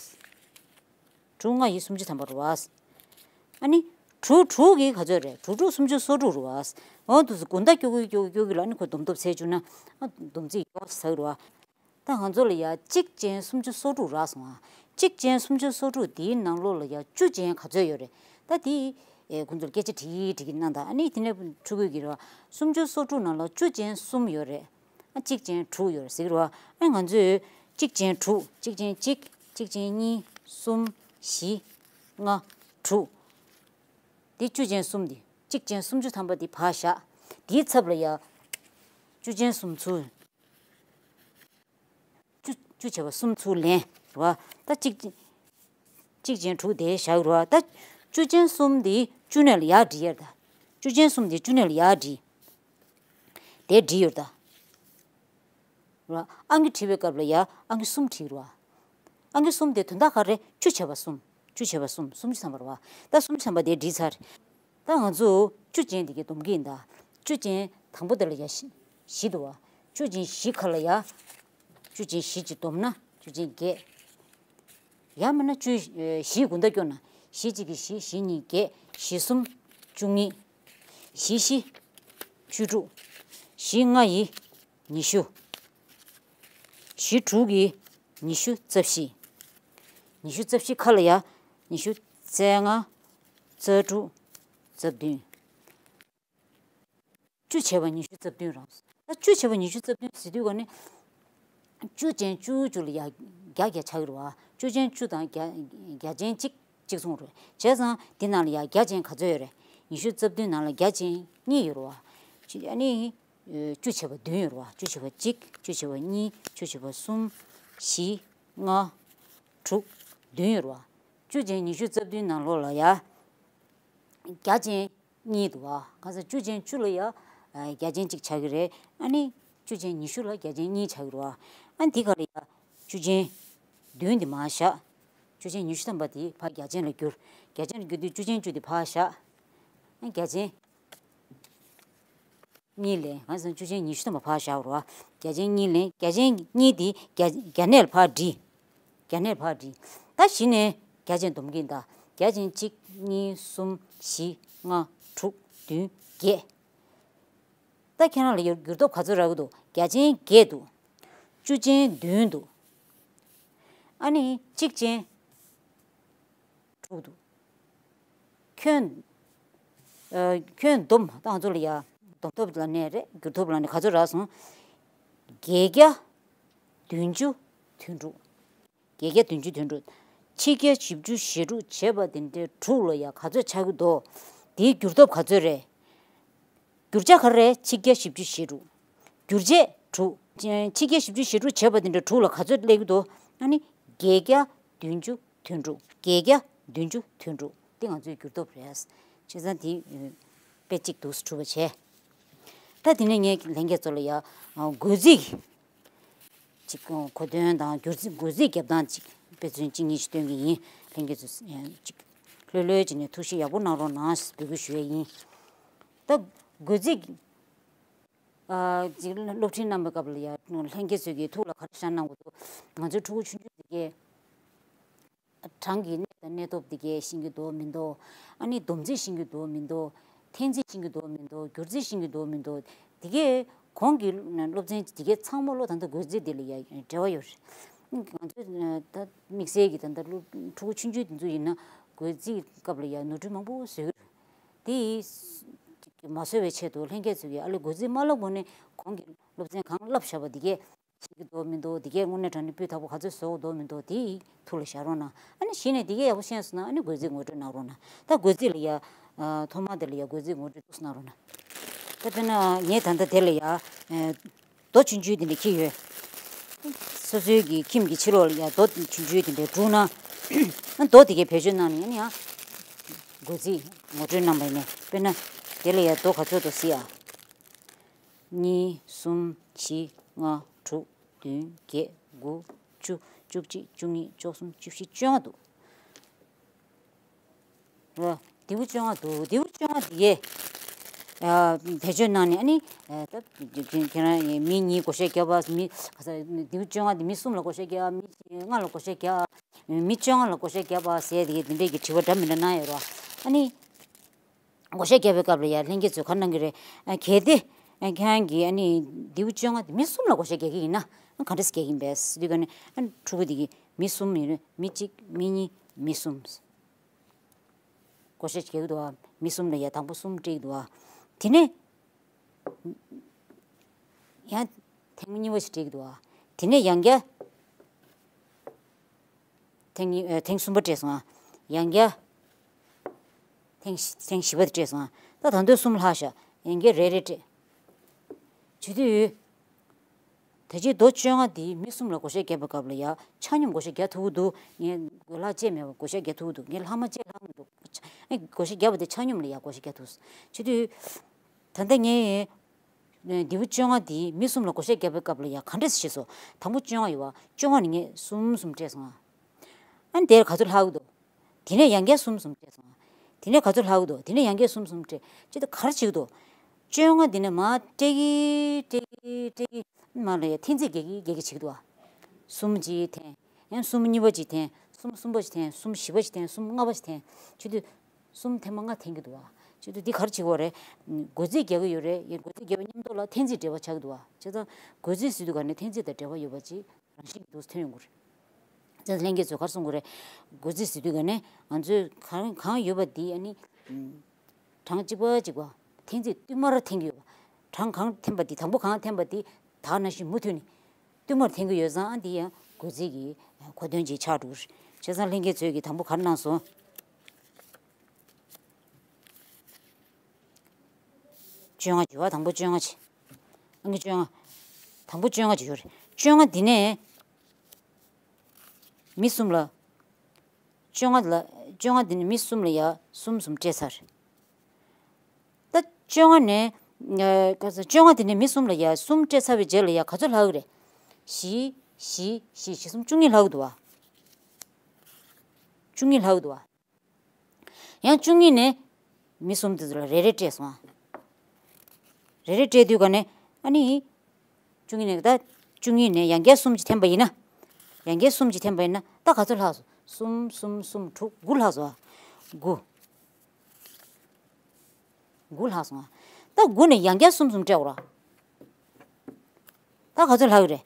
དྲུག་ལྔ་ཡིས་སུམ་ཅུ་ཐམ་པ་རེད་བ། ཨ་ནི་དྲུག་དྲུག་གི་ག་ཚོད་རེད། དྲུག་དྲུག་སུམ་ཅུ་སོ་དྲུག་རེད་བ། འོ་འདུག་སེ་དགུན་ཟླ་སྐྱོ་གི་སྐྱོ་གི་སྐྱོ་གི་ལ་ཨ་ནི་ཁོ་སྡོམ་ཐོབ་ཚད་བཅུག་ན་ཨ་སྡོམ་རྩིས་ཡོག་ཟེར་རེད་བ། ད་ང་ཚོ་ལ་ཡ་གཅིག་ཅན་སུམ་ཅུ་སོ་དྲུག་རག་སོང་ཨ། གཅིག་ཅན་སུམ་ཅུ་སོ་དྲུག་དེའི་ནང་ལོགས་ལ་ཡ་བཅུ་ཅན་ག་ཚོད་ཡོད་རེད། ད་དེ་ཨེ་ཁོང་ཚོར་སྐད་ཆ་དྲིས་དྲིས་ཀྱི་གནང་དང་ཨ་ནི་དེ་ནས་ཕྲུ་གུས་ཀྱི་རེད་བ། སུམ་ཅུ་སོ་དྲུག་ནང་ལ་བཅུ་ཅན་གསུམ་ཡོད་རེད། ཨ་གཅིག་ཅན་དྲུག་ཡོད་རེད་ཟེར་གྱི་རེད་བ། ཨ་ང་ཚོས་གཅིག་ཅན་དྲུག་གཅིག་ཅན་གཅིག་གཅིག་ཅན་གཉིས་གསུམ་བཞི་ལྔ་དྲུག་དེ་བཅུ་ཅན་གསུམ་དེ་གཅིག་ཅན་སུམ་ཅུ་ཐམ་པ་དེ་ཕར་བཞག་དེའི་ཚབ་ལ་ཡ་བཅུ་ཅན་གསུམ་ཚུར། བཅུ་བཅུ་བྱས་པ་གསུམ་ཚུར་ལེན་རེད་བ། ད་གཅིག་གཅིག་ཅན་དྲུག་དེ་བཞག་རེད་བ། ད་བཅུ་ཅན་གསུམ་དེ་བཅུ་ནས་ལ་ཡར་བྲིས་ཡར་ད། བཅུ་ཅན་གསུམ་དེ་བཅུ་ནས་ལ་ཡར་བྲིས། དེ་བྲིས་ཡོད་ད། རེད་བ། ཨང་ཀི་བྲིས་པའི་སྐབས་ལ་ཡ་ཨང་ཀི་གསུམ་བྲིས་རེད་བ། ཨང་ཀི་གསུམ་དེ་དོན་དག་ག་རེ། བཅུ་བྱས་པ་གསུམ། བཅུ་བྱས་པ་གསུམ་སུམ་ཅུ་ཐམ་པ་རེད་བ། ད་སུམ་ཅུ་ཐམ་པ་དེ་བྲིས་ཚར། ད་ང་ཚོ་བཅུ་ཅན་དེ་གའི་སྡོམ་གྱི་ཡིན་ད། བཅུ་ཅན་དང་པོ་དེ་ལ་ཡ་བཞི་བཞི་འདུག་བ། བཅུ་ཅན་བཞི་ཁ་ལ་ཡ། བཅུ་ཅན་བཞི་གཅིག་བསྡོམས་ན་བཅུ་ཅན་བརྒྱད། ཡང་མིན་ན་བཅུ་ཨེ་བཞི་དགུ་ཟླ་སྐྱོར་ན་བཞི་གཅིག་གིས་བཞི། བཞི་གཉིས་བརྒྱད། བཞི་གསུམ་བཅུ་གཉིས། བཞི་བཞི་བཅུ་དྲུག་བཞི་ལྔ་ཡིས་ཉི་ཤུ། བཞི་དྲུག་གིས་ཉི་ཤུ་རྩ་བཞི། ཉི་ཤུ་རྩ་བཞི་ཁ་ལ་ཡ་ཉི་ཤུ་རྩ་ལྔ་རྩ་དྲུག་རྩ་བདུན། བཅུ་བྱས་པ་ཉི་ཤུ་རྩ་བདུན་རང་། ད་བཅུ་བྱས་པ་ཉི་ཤུ་རྩ་བདུན་ཟེར་དུས་ག་ནི། བཅུ་ཅན་བཅུ་བཅུ་ལ་ཡ་བརྒྱ་བརྒྱ་ཆགས་ཀྱི་རེད་བ། བཅུ་ཅན་བཅུ་དང་བརྒྱ་བརྒྱ་ཅན་གཅིག་གཅིག་མཚུངས་རེད། བྱས་ཙང་འདི་ནང་ལ་ཡ་བརྒྱ་ཅན་ག་ཚོད་ཡོད་རེད། ཉི་ཤུ་རྩ་བདུན་ནང་ལ་བརྒྱ་ཅན་གཉིས་ཡོད་རེད་བ། ཅི་ཨ་ནི། བཅུ་བྱས་པ་བདུན་ཡོད་རེད་བ། བཅུ་བྱས་པ་གཅིག་བཅུ་བྱས་པ་གཉིས། བཅུ་བྱས་པ་གསུམ། བཞི། ལྔ། དྲུག་བདུན་ཡོད་རེད་བ། བཅུ་ཅན་ཉི་ཤུ་རྩ་བདུན་ནང་ལོགས་ལ་ཡ། བརྒྱ་ཅན་གཉིས་འདུག་བ། གང་ཟེར་བཅུ་ཅན་བཅུ་ལ་ཡ། བརྒྱ་ཅན་གཅིག་ཆགས་ཀྱི་རེད། ཨ་ནི། བཅུ་ཅན་ཉི་ཤུ་ལ་བརྒྱ་ཅན་གཉིས་ཆགས་ཀྱི་རེད་བ། ཨ་ནི་འདི་ག་ལ་ཡ། བཅུ་ཅན་བདུན་འདི་མར་བཞག་བཅུ་ཅན་ཉི་ཤུ་ཐམ་པ་དེ་ཕར་བརྒྱ་ཅན་ལ་བསྒྱུར། བརྒྱ་ཅན་ལ་བསྒྱུར་དུས་བཅུ་ཅན་བཅུ་དེ་ཕར་བཞག་ཨ་བརྒྱ་ཅན་གཉིས་ལེན། གང་ཟེར་བཅུ་ཅན་ཉི་ཤུ་ཐམ་པ་ཕར་བཞག་རོ། བརྒྱ་ཅན་གཉིས་ལེན། བརྒྱ་ཅན་གཉིས་དེ་བརྒྱ་བརྒྱ་གནས་ལ་ཕར་བྲིས། བརྒྱ་གནས་ལ་ཕར་བྲིས། ད་གཞི་ནས་བརྒྱ་ཅན་སྡོམ་གྱིན་གདའ། བརྒྱ་ཅན་གཅིག་གཉིས་གསུམ་བཞི་ལྔ་དྲུག་བདུན་བརྒྱད། ད་ཁྱེད་རང་ལ་ཡོད་འགྱུར་ལྡོག་ག་ཚོད་རག་གི་འདུག་བརྒྱ་ཅན་བརྒྱད་འདུག་བཅུ་ཅན་བདུན་འདུག་ཨ་ནི་གཅིག་ཅན་དྲུག་འདུག་ཁྱོད། ཨ། ཁྱོད་སྡོམ་ད་ང་ཚོ་ལ་ཡ། སྡོམ་ཐོབ་ལ་ནས་རེད། འགྱུར་ཐོབ་ལ་ནས་ག་ཚོད་རག་སོང་། བརྒྱད་བརྒྱ་བདུན་ཅུ་དོན་དྲུག་བརྒྱད་བརྒྱ་བདུན་ཅུ་དོན་དྲུག་ཆིག་བརྒྱ་བཞི་བཅུ་ཞེ་དྲུག་བྱས་པ་དེ་འདྲའི་དྲུག་ལ་ཡ་ག་ཚོད་ཆགས་ཀྱི་འདུག་དེའི་འགྱུར་ཐོབ་ག་ཚོད་རེད། བསྒྱུར་བྱ་ག་རེ་རེད། ཆིག་བརྒྱ་བཞི་བཅུ་ཞེ་དྲུག་བསྒྱུར་བྱེད་དྲུག་ཆིག་བརྒྱ་བཞི་བཅུ་ཞེ་དྲུག་བྱས་པ་དེ་འདྲ་དྲུག་ལ་ག་ཚོད་སླེབས་ཀྱི་འདུག་ཨ་ནི་བརྒྱད་བརྒྱ་བདུན་ཅུ་དོན་དྲུག་བརྒྱད་བརྒྱ་བདུན་ཅུ་དོན་དྲུག་དེ་ང་ཚོའི་འགྱུར་ལྡོག་རེད། བྱས་ཙང་དེ་དཔེ་གཅིག་ཏུ་གྲུབ་པ་བྱས། ད་དེ་ནས་ངས་ལྷན་རྒྱས་ཚོ་ལ་ཡ་བགོ་རྩིས་ཅིག་གོ་དོན་དང་བགོ་རྩིས་བགོ་རྩིས་རྒྱབ་སྟངས་ཅིག་དཔེ་མཚོན་གཅིག་གཉིས་ཤིག་སྟོན་གྱི་ཡིན། ལྷན་རྒྱས་ཚོ་ཅིག་ལྷོད་ལྷོད་བྱས་ནས་ཐུགས་ཞིབ་ཡག་པོ་གནང་རོགས་གནང་ཞེས་འབོད་སྐུལ་ཞུ་ཡས་ཡིན། ད་བགོ་རྩིས། ཨ། ཅིག་སློབ་ཁྲིད་གནང་བའི་སྐབས་ལ་ཡ་ལྷན་རྒྱས་ཚོས་ཀྱི་ཐུགས་ལ་ག་རེ་བཞག་གནང་དགོས་འདུག་ང་ཚོའི་ཕྲུ་གུ་ཆུང་ཆུང་དེ་གས་གྲངས་ཀྱི་གནས་དང་གནས་ཐོབ་དེ་གས་ཤེས་ཀྱི་འདུག་མི་འདུག་ཨ་ནི་སྡོམ་རྩིས་ཤེས་ཀྱི་འདུག་མི་འདུག་འཐེན་རྩིས་ཤེས་ཀྱི་འདུག་མི་འདུག་བསྒྱུར་རྩིས་ཤེས་ཀྱི་འདུག་མི་འདུག་དེ་གས་གོང་གི་སློབ་ཚན་དེ་གས་ཚང་མ་བློ་ད་ལྟ་བགོ་རྩིས་དེ་ལ་ཡ་འབྲེལ་བ་ཡོད་རེད། ང་ཚོས་ད་དམིགས་བསལ་གྱི་ད་ལྟ་སློབ་ཕྲུ་གུ་ཆུང་ཆུང་དེ་ཚོ་ཡིན་ན་བགོ་རྩིས་སྐབས་ལ་ཡ་ནོར་འཁྲུལ་མང་པོ་བཟོས་ཡོད་རེད། དེ་ཡིས་མ་བཟོ་བའི་ཆེད་དུ་ལྷན་རྒྱས་ཚོས་ཀྱིས་ཨ་ལས་བགོ་རྩིས་མ་བསླབ་གོང་ནས་གོང་གི་སློབ་ཚན་གང་བསླབ་བཞག་པ་འདི་གས་ཤེས་ཀྱི་འདུག་མི་འདུག་འདི་གས་དངོས་གནས་དྲང་གནས་སྤུས་དག་པོ་ག་ཚོད་བཟོ་དགོས་འདུག་མི་འདུག་དེ་ཐུགས་ལ་བཞག་རོགས་གནང་། ཨ་ནི་གཞི་ནས་འདི་གས་ཡག་པོ་ཤེས་སོང་ན་ཨ་ནི་བགོ་རྩིས་ངོ་སྤྲོད་གནང་རོགས་གནང་། ད་བགོ་རྩིས་ལ་ཡ། ཐོག་མ་དེ་ལ་ཡ་བགོ་རྩིས་ངོ་སྤྲོད་ཏོག་ཙམ་གནང་རོགས་གནང་། ད་དཔེར་ན་ངས་ད་ལྟ་དེ་ལ་ཡ། རྡོ་ཆུང་ཆུང་དེ་འདྲ་འཁྱེར་ཡོད། སོ་སོའི་གི་ཁྱིམ་གྱི་ཕྱི་ལོགས་ལ་ཡ་རྡོ་ཆུང་ཆུང་དེ་འདྲ་བསྒྲུགས་ན། རྡོ་དེ་གས་བེད་སྤྱོད་གནང་ནས་ཨ་ནི་ཡང་། བགོ་རྩིས་ངོ་སྤྲོད་གནང་བ་ཡིན་ནས་དཔེར་ན། དེ་ལ་ཡ་རྡོ་ག་ཚོད་འདུག་གཟིགས་ཨ། གཉིས། གསུམ། བཞི། ལྔ། དྲུག་བདུན། བརྒྱད། དགུ། བཅུ། བཅུ་གཅིག་བཅུ་གཉིས། བཅུ་གསུམ། བཅུ་བཞི། བཅོ་ལྔ་འདུག་རོ། དེའུ་བཅོ་ལྔ་འདུག་དེའུ་བཅོ་ལྔ་དེ་གས། ཨ། བེད་སྤྱོད་གནང་ནས་ཨ་ནི། ཨ། ད་ཁྱེད་རང་མི་གཉིས་བགོ་བཤའ་བརྒྱབ་པ། མི་ག་ས་དེའུ་བཅོ་ལྔ་དེ་མི་གསུམ་ལ་བགོ་བཤའ་བརྒྱབ། མི་ལྔ་ལ་བགོ་བཤའ་བརྒྱབ། མི་བཅོ་ལྔ་ལ་བགོ་བཤའ་བརྒྱབ་པ་ཟེར་དེ་གས་དེ་འདྲས་ཀྱི་དྲི་བ་འདྲ་མི་འདྲ་གནང་ཡོད་རོ། ཨ་ནི་བགོ་བཤའ་རྒྱག་པའི་སྐབས་ལ་ཡ་ལྷན་རྒྱས་ཚོས་ག་རེ་གནང་གི་རེད། ཨ་གལ་ཏེ་ཨ་ཁྱེད་རང་གིས་ཨ་ནི་ལྡེའུ་བཅོ་ལྔ་དེ་མི་གསུམ་ལ་བགོ་བཤའ་རྒྱག་གི་ཡིན་ན་ཨ་ག་འདྲ་སེ་རྒྱག་གི་ཡིན་པས་ཟེར་དུས་ག་ནས་ཨ་ཕྲུ་གུ་དེ་གིས་མི་གསུམ་ཡིན་ན་མི་གཅིག་མི་གཉིས་མི་གསུམ། བགོ་བཤའ་རྒྱག་གི་འདུག་ཨ། མི་གསུམ་ལ་ཡ་དང་པོ་གསུམ་སྤྲད་ཀྱི་འདུག་ཨ། དེ་ནས་ཡང་ཐེངས་གཉིས་པ་ཞིག་སྤྲད་ཀྱི་འདུག་ཨ། དེ་ནས་ཡང་བསྐྱར་ཐེངས་གཉིས་ཨ་ཐེངས་གསུམ་པ་སྤྲད་སོང་ཨ། ཡང་བསྐྱར་ཐེངས་བཞི་ཐེངས་བཞི་པ་དེ་སྤྲད་སོང་ཨ། ད་ད་དུང་གསུམ་ལྷག་ཤག་ཡང་བསྐྱར་རེ་རེ་སྤྲད། བྱེད་དུས། ད་ཅི་ལྡེའུ་བཅོ་ལྔ་འདི་མི་གསུམ་ལ་བགོ་བཤའ་བརྒྱབ་པའི་སྐབས་ལ་ཡ་ཆ་སྙོམས་བགོ་བཤའ་རྒྱག་ཐུབ་ཀྱི་འདུག་ངས་ལྷག་བཅས་མེད་པར་བགོ་བཤའ་རྒྱག་ཐུབ་ཀྱི་འདུག་ངས་ལྷག་མ་བཅས་ལྷག་མི་འདུག་ཨ་བགོ་བཤའ་བརྒྱབ་པ་དེ་ཆ་སྙོམས་ལ་ཡ་བགོ་བཤའ་རྒྱག་ཐུབ་སོང་། བྱེད་དུས། ད་ལྟ་ངས་ལྡེའུ་བཅོ་ལྔ་འདི་མི་གསུམ་ལ་བགོ་བཤའ་བརྒྱབ་པའི་སྐབས་ལ་ཡ་ག་འདྲས་ཤེས་སོང་། དང་པོ་བཅོ་ལྔ་ཡོད་པ། བཅོ་ལྔ་ནས་ངས་གསུམ་གསུམ་སྤྲད་སོང་ཨ། ཨ་ནི་དེར་ག་ཚོད་ལྷག་གི་འདུག་དེ་ནས་ཡང་བསྐྱར་གསུམ་གསུམ་སྤྲད་སོང་། དེ་ནས་ག་ཚོད་ལྷག་གི་འདུག་དེ་ནས་ཡང་བསྐྱར་གསུམ་གསུམ་སྤྲད། ཅི་ད་ག་རེ་བྱེད་ཀྱི་འདུག་བཅོ་ལྔ་དེ་ནས་མར་སྤྲད་ཀྱི་སྤྲད་ཀྱི་སྤྲད་ཀྱི་མར་ལ་ཡ་འཐེན་རྩིས་རྒྱག་གི་རྒྱག་གི་བྱེད་ཀྱི་འདུག་བ། གསུམ་གཅིག་འཐེན། ཡང་གསུམ་གཉིས་པ་གཅིག་འཐེན། གསུམ་གསུམ་པ་གཅིག་འཐེན། གསུམ་བཞི་པ་གཅིག་འཐེན། གསུམ་ལྔ་པ་གཅིག་འཐེན། བྱེད་དུས་གསུམ་ཐེངས་མ་ལྔ་འཐེན་གྱི་འདུག་བ། བྱེད་དུས་འདི་ག་རེ་བྱེད་ཀྱི་ཡོད་རེད། བགོ་རྩིས་རྒྱག་གི་ཡོད་རེད། ཡང་བགོ་རྩིས་རྒྱག་པའི་མཉམ་དུ་ལ་འཐེན་རྩིས་འབྲེལ་བ་ཆགས་ཀྱི་འདུག་བ། བྱས་ཙང་བགོ་རྩིས་ཟེར་དུས་ག་ནས་འཐེན་རྩིས་དང་འབྲེལ་བ་ཡོད་པ་ཅིག་རང་བཞིན་གྱི་འདུག་ཐོན་ཡོང་གི་རེད། བྱས་ཙང་ལྷན་རྒྱས་ཚོས་ག་རེ་གསུང་གི་རེད། བགོ་རྩིས་ཟེར་དུས་ག་ནས་ང་ཚོས་གང་གང་ཡོད་པ་འདི་ཨ་ནི། གྲངས་གཅིག་པ་གཅིག་པ། འཐེན་རྩིས་བསྟུད་མར་འཐེན་གྱི་ཡོད་པ། གྲངས་གང་འཐེན་པ་འདི་དང་པོ་གང་འཐེན་པ་འདི་ད་ནང་བཞིན་མུ་མཐུད་ནས་བསྟུད་མར་འཐེན་གྱི་ཡོད་ཙང་ཨ་འདི་ཡང་བགོ་རྩིས་ཀྱི་གོ་དོན་ཅིག་ཆགས་འགྲོ་གི་རེད། བྱས་ཙང་ལྷན་རྒྱས་ཚོས་ཀྱིས་དང་པོ་ག་རེ་གནང་སོང་། བཅོ་ལྔ་བྱས་པ་དང་པོ་བཅོ་ལྔ་བྱས། ཨང་ཀི་བཅོ་ལྔ། དང་པོ་བཅོ་ལྔ་བྱས་ཡོད་རེད། བཅོ་ལྔ་འདི་ནས་མི་གསུམ་ལ། བཅོ་ལྔ་ལ། བཅོ་ལྔ་འདི་ནས་མི་གསུམ་ལ་ཡ་གསུམ་གསུམ་སྤྲད་ཚར། ད་བཅོ་ལྔ་ནས། ཨ་ག་ཚོད་བཅོ་ལྔ་འདི་ནས་མི་གསུམ་ལ་ཡ་གསུམ་སྤྲད་ཚར་བའི་རྗེས་ལ་ཡ་ག་ཚོད་ལྷག་གི་རེད། བཞི། བཞི། བཞི། བཞི་གསུམ་བཅུ་གཉིས་ལྷག་གི་འདུག་བ། བཅུ་གཉིས་ལྷག་གི་འདུག་བ། ཡང་བཅུ་གཉིས་ནས་མི་གསུམ་དེ་ཚོ་ལ་རེ་རེ་སྤྲད་སོང་ཨ། རེ་རེ་སྤྲད་དུས་ག་ནས་ཨ་ནི། བཅུ་གཉིས་ནས་ད་བཅུ་གཉིས་ནས་ཡང་བསྐྱར་གསུམ་གཅིག་འཐེན་པ་ཡིན་ན། ཡང་བསྐྱར་གསུམ་གཅིག་འཐེན་པ་ཡིན་ན་ད་ག་ཚོད་ལྷག་སོང་། གསུམ་གསུམ་གསུམ་དྲུག་དགུ་ལྷག་སོང་ཨ། དགུ། དགུ་ལྷག་སོང་ཨ། ད་དགུ་ནས་ཡང་བསྐྱར་གསུམ་གསུམ་སྤྲད་དགོས་ར། ད་ག་ཚོད་ལྷག་གི་རེད།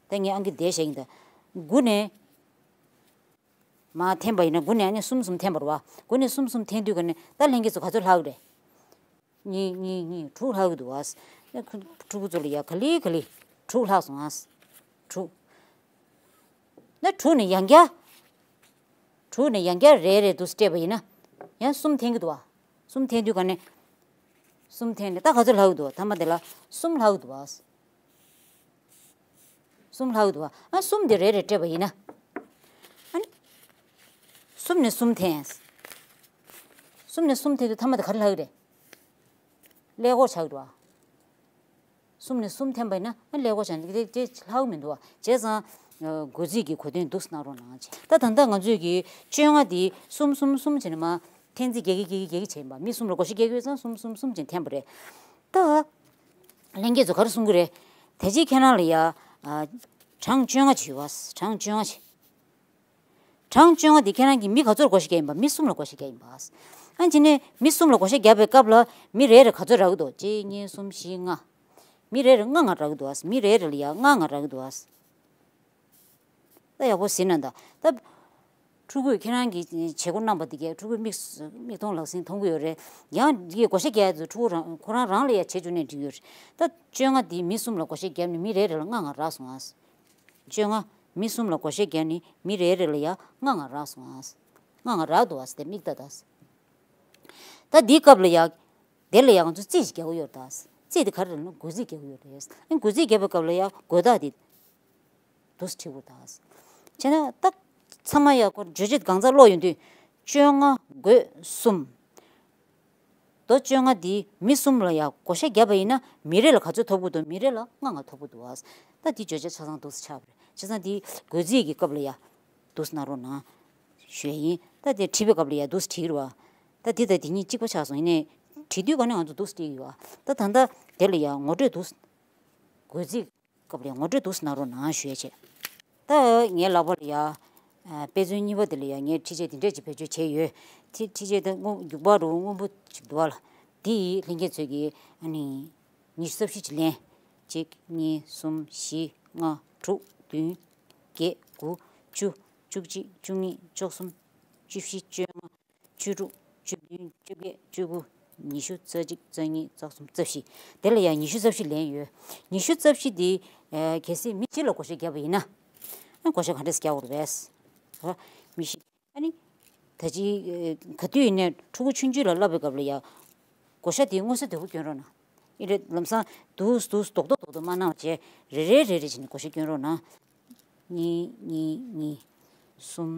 ད་ངས་ཨང་ཀི་བསྡད་བཞག་ཡིན་ད། དགུ་ནས། མར་འཐེན་པ་ཡིན་ན་དགུ་ནས་ཨ་ནི་གསུམ་གསུམ་འཐེན་པ་རེད་བ། དགུ་ནས་གསུམ་གསུམ་འཐེན་དུས་ག་ནས་ད་ལྷན་རྒྱས་ཚོ་ག་ཚོད་ལྷག་གི་རེད། གཉིས་གཉིས་གཉིས་དྲུག་ལྷག་གི་འདུག་ཨ། ཕྲུ་གུ་ཚོ་ལ་ཡ་ག་ལེ་ག་ལེ་དྲུག་ལྷག་སོང་ཨ། དྲུག་ད་དྲུག་ནས་ཡང་བསྐྱར། དྲུག་ནས་ཡང་བསྐྱར་རེ་རེ་འདུག་སྤྲད་པ་ཡིན་ན། ཡང་གསུམ་འཐེན་གི་འདུག་ཨ། གསུམ་འཐེན་དུས་ག་ནས། གསུམ་འཐེན་ནས་ད་ག་ཚོད་ལྷག་གི་འདུག་ཨ། ཐ་མ་དེ་ལ་གསུམ་ལྷག་གི་འདུག་ཨ། གསུམ་ལྷག་འདུག་བ། ཨ་གསུམ་དེ་རེ་རེ་སྤྲད་པ་ཡིན་ན། ཨ་ནི། གསུམ་ནས་གསུམ་འཐེན། གསུམ་ནས་གསུམ་འཐེན་དུས་ཐ་མ་དེ་ག་རེ་ལྷག་གི་རེད། ཀླད་ཀོར་ཆགས་འདུག་བ། གསུམ་ནས་གསུམ་འཐེན་པ་ཡིན་ན་ཨ་ཀླད་ཀོར་ཆགས་འདུག་དེ་དེ་ལྷག་མི་འདུག་བ། བྱས་ཙང་། བགོ་རྩིས་ཀྱི་གོ་དོན་འདུག་སེ་གནང་རོགས་གནང་བྱས། ད་ད་ལྟ་ང་ཚོས་ཀྱི་བཅོ་ལྔ་དེ་གསུམ་གསུམ་གསུམ་བྱས་ནས་མ། འཐེན་རྩིས་རྒྱག་གི་རྒྱག་གི་རྒྱག་གི་བྱས་ཡིན་པ། མི་གསུམ་ལ་བགོ་བཤའ་རྒྱག་གི་ཡོད་ཙང་གསུམ་གསུམ་གསུམ་བྱས་འཐེན་པ་རེད། ད། ལྷན་རྒྱས་ཚོ་ག་རེ་གསུང་གི་རེད། ད་ཅི་ཁྱེད་རང་ལ་ཡ། ཨ། གྲངས་བཅོ་ལྔ་ཅིག་ཡོད་པ། གྲངས་བཅོ་ལྔ་ཅིག་གྲངས་བཅོ་ལྔ་འདི་ཁྱེད་རང་གིས་མི་ག་ཚོར་བགོ་བཤའ་རྒྱག་ཡིན་པ། མི་གསུམ་ལ་བགོ་བཤའ་རྒྱག་ཡིན་པ། ཨ་ནི་དེ་ནས་མི་གསུམ་ལ་བགོ་བཤའ་རྒྱག་པའི་སྐབས་ལ་མི་རེ་རེ་ག་ཚོད་རག་གི་འདུག་གཅིག་གཉིས་གསུམ་བཞི་ལྔ། མི་རེ་རེ་ལྔ་ལྔ་རག་གི་འདུག་ཨ། མི་རེ་རེ་ལ་ཡ་ལྔ་ལྔ་རག་གི་འདུག་ཨ། ད་ཡག་པོ་ཟེར་ན་ད། ད། ཕྲུ་གུས་ཁྱེད་རང་གི་བྱེད་སྒོ་གནང་པ་དེ་གས་ཕྲུ་གུས་མིག་མིག་མཐོང་ལག་ཟིན་མཐོང་གི་ཡོད་རེད། ཡང་འདི་གས་བགོ་བཤའ་རྒྱག་ཡ་དེ་ཕྲུ་གུ་རང་ཁོ་རང་རང་ལ་ཡ་བྱེད་བཅུག་ནས་འགྲིག་ཡོད་རེད། ད་བཅོ་ལྔ་འདི་མི་གསུམ་ལ་བགོ་བཤའ་བརྒྱབ་ནས་མི་རེ་རེ་ལ་ལྔ་ལྔ་རག་སོང་ཨ། བཅོ་ལྔ། མི་གསུམ་ལ་བགོ་བཤའ་བརྒྱབ་ནས་མི་རེ་རེ་ལ་ཡ་ལྔ་ལྔ་རག་སོང་ཨ། ལྔ་ལྔ་རག་འདུག་ཨ། དེ་མིག་ལྟ་ད། ད་འདིའི་སྐབས་ལ་ཡ། དེ་ལ་ཡ་ང་ཚོ་རྩིས་ཤིག་རྒྱག་གི་ཡོད་རེད་ད། རྩིས་དེ་ག་རེ་རེད་ན་བགོ་རྩིས་རྒྱག་གི་ཡོད་རེད། ཨ་བགོ་རྩིས་རྒྱག་པའི་སྐབས་ལ་ཡ་བགོ་རྟགས་དེ། འདུག་སེ་བྲིས་དགོས་ད། བྱས་ན་ད། ཚང་མ་ཡ་སྐོར་བརྗོད་བྱེད་གང་ཚང་ཀློག་ཡོང་དུས། བཅོ་ལྔ་བགོས་གསུམ། མདོ་བཅོ་ལྔ་འདི་མི་གསུམ་ལ་ཡ་བགོ་བཤའ་བརྒྱབ་པ་ཡིན་ན་མི་རེ་ལ་ག་ཚོད་ཐོབ་ཀྱི་འདུག་མི་རེ་ལ་ལྔ་ལྔ་ཐོབ་ཀྱི་འདུག་ཨ། ད་འདི་བརྗོད་བྱ་ཆ་ཚང་འདུག་སེ་ཆགས་པ་རེད། བྱས་ཙང་འདི་བགོ་རྩིས་ཀྱི་སྐབས་ལ་ཡ། འདུག་སེ་གནང་རོགས་གནང་། ཞུ་ཡ་ཡིན། ད་དེ་བྲིས་པའི་སྐབས་ལ་ཡ་འདུག་སེ་བྲིས་ཀྱི་རེད་བ། ད་འདི་དང་འདི་གཉིས་གཅིག་པ་ཆགས་སོང་། ཡིན་ནའི། བྲིས་དུས་ག་ནས་ང་ཚོ་འདུག་སེ་བྲིས་ཀྱི་ཡོད་བ། ད་ད་ལྟ་དེ་ལ་ཡ་ངོ་སྤྲོད་འདུག་སེ། བགོ་རྩིས། སྐབས་ལ་ངོ་སྤྲོད་འདུག་སེ་གནང་རོགས་གནང་ཞུ་ཡ་བྱས། ད་ངའི་ལག་པ་ལ་ཡ། ཨ། དཔེ་མཚོན་གཉིས་པ་དེ་ལ་ཡང་ངས་འཕྲུལ་ཆས་འདི་འདྲས་ཅིག་བེད་སྤྱོད་བྱས་ཡོད། འཕྲུལ་འཕྲུལ་ཆས་དེ་སྔོན་རྒྱུག་པ་རུ་སྔོན་པོ་ཅིག་འདུག་བ་ལ། འདི་ཡིས་ལྷན་རྒྱས་ཚོས་ཀྱིས་ཨ་ནི་ཉི་ཤུ་རྩ་བཞི་ཅིག་ལེན། གཅིག་གཉིས་གསུམ་བཞི་ལྔ་དྲུག་བདུན་བརྒྱད་དགུ་བཅུ། བཅུ་གཅིག་བཅུ་གཉིས་བཅུ་གསུམ་བཅུ་བཞི་བཅོ་ལྔ། བཅུ་དྲུག་བཅུ་བདུན་བཅོ་བརྒྱད་བཅུ་དགུ། ཉི་ཤུ། རྩ་གཅིག་རྩ་གཉིས་རྩ་གསུམ་རྩ་བཞི། དེ་ལ་ཡང་ཉི་ཤུ་རྩ་བཞི་ལེན་ཡོད། ཉི་ཤུ་རྩ་བཞི་འདི་ཨ་གལ་སྲིད་མི་བཞི་ལ་བགོ་བཤའ་བརྒྱབ་པ་ཡིན་ན། ཨ་བགོ་བཤའ་ག་འདྲས་རྒྱག་དགོས་རེད་པས། ཨ་མི་བཞི། ཨ་ནི་ད་ཅི་ཨ་ག་དུས་ཡིན་ནའི་ཕྲུ་གུ་ཆུང་ཆུང་ལ་བསླབ་པའི་སྐབས་ལ་ཡང་བགོ་བཤའ་དེ་མངོན་གསལ་དོད་པོ་སྐྱོན་རོགས་གནང་། ཨེ་རེད། ལམ་སང་འདུག་འདུག་རྡོག་རྡོག་རྡོག་རྡོག་མ་གནང་བ་བྱས། རེ་རེ་རེ་རེ་བྱས་ནས་བགོ་བཤའ་སྐྱོན་རོགས་གནང་། གཉིས་གཉིས་གཉིས། གསུམ་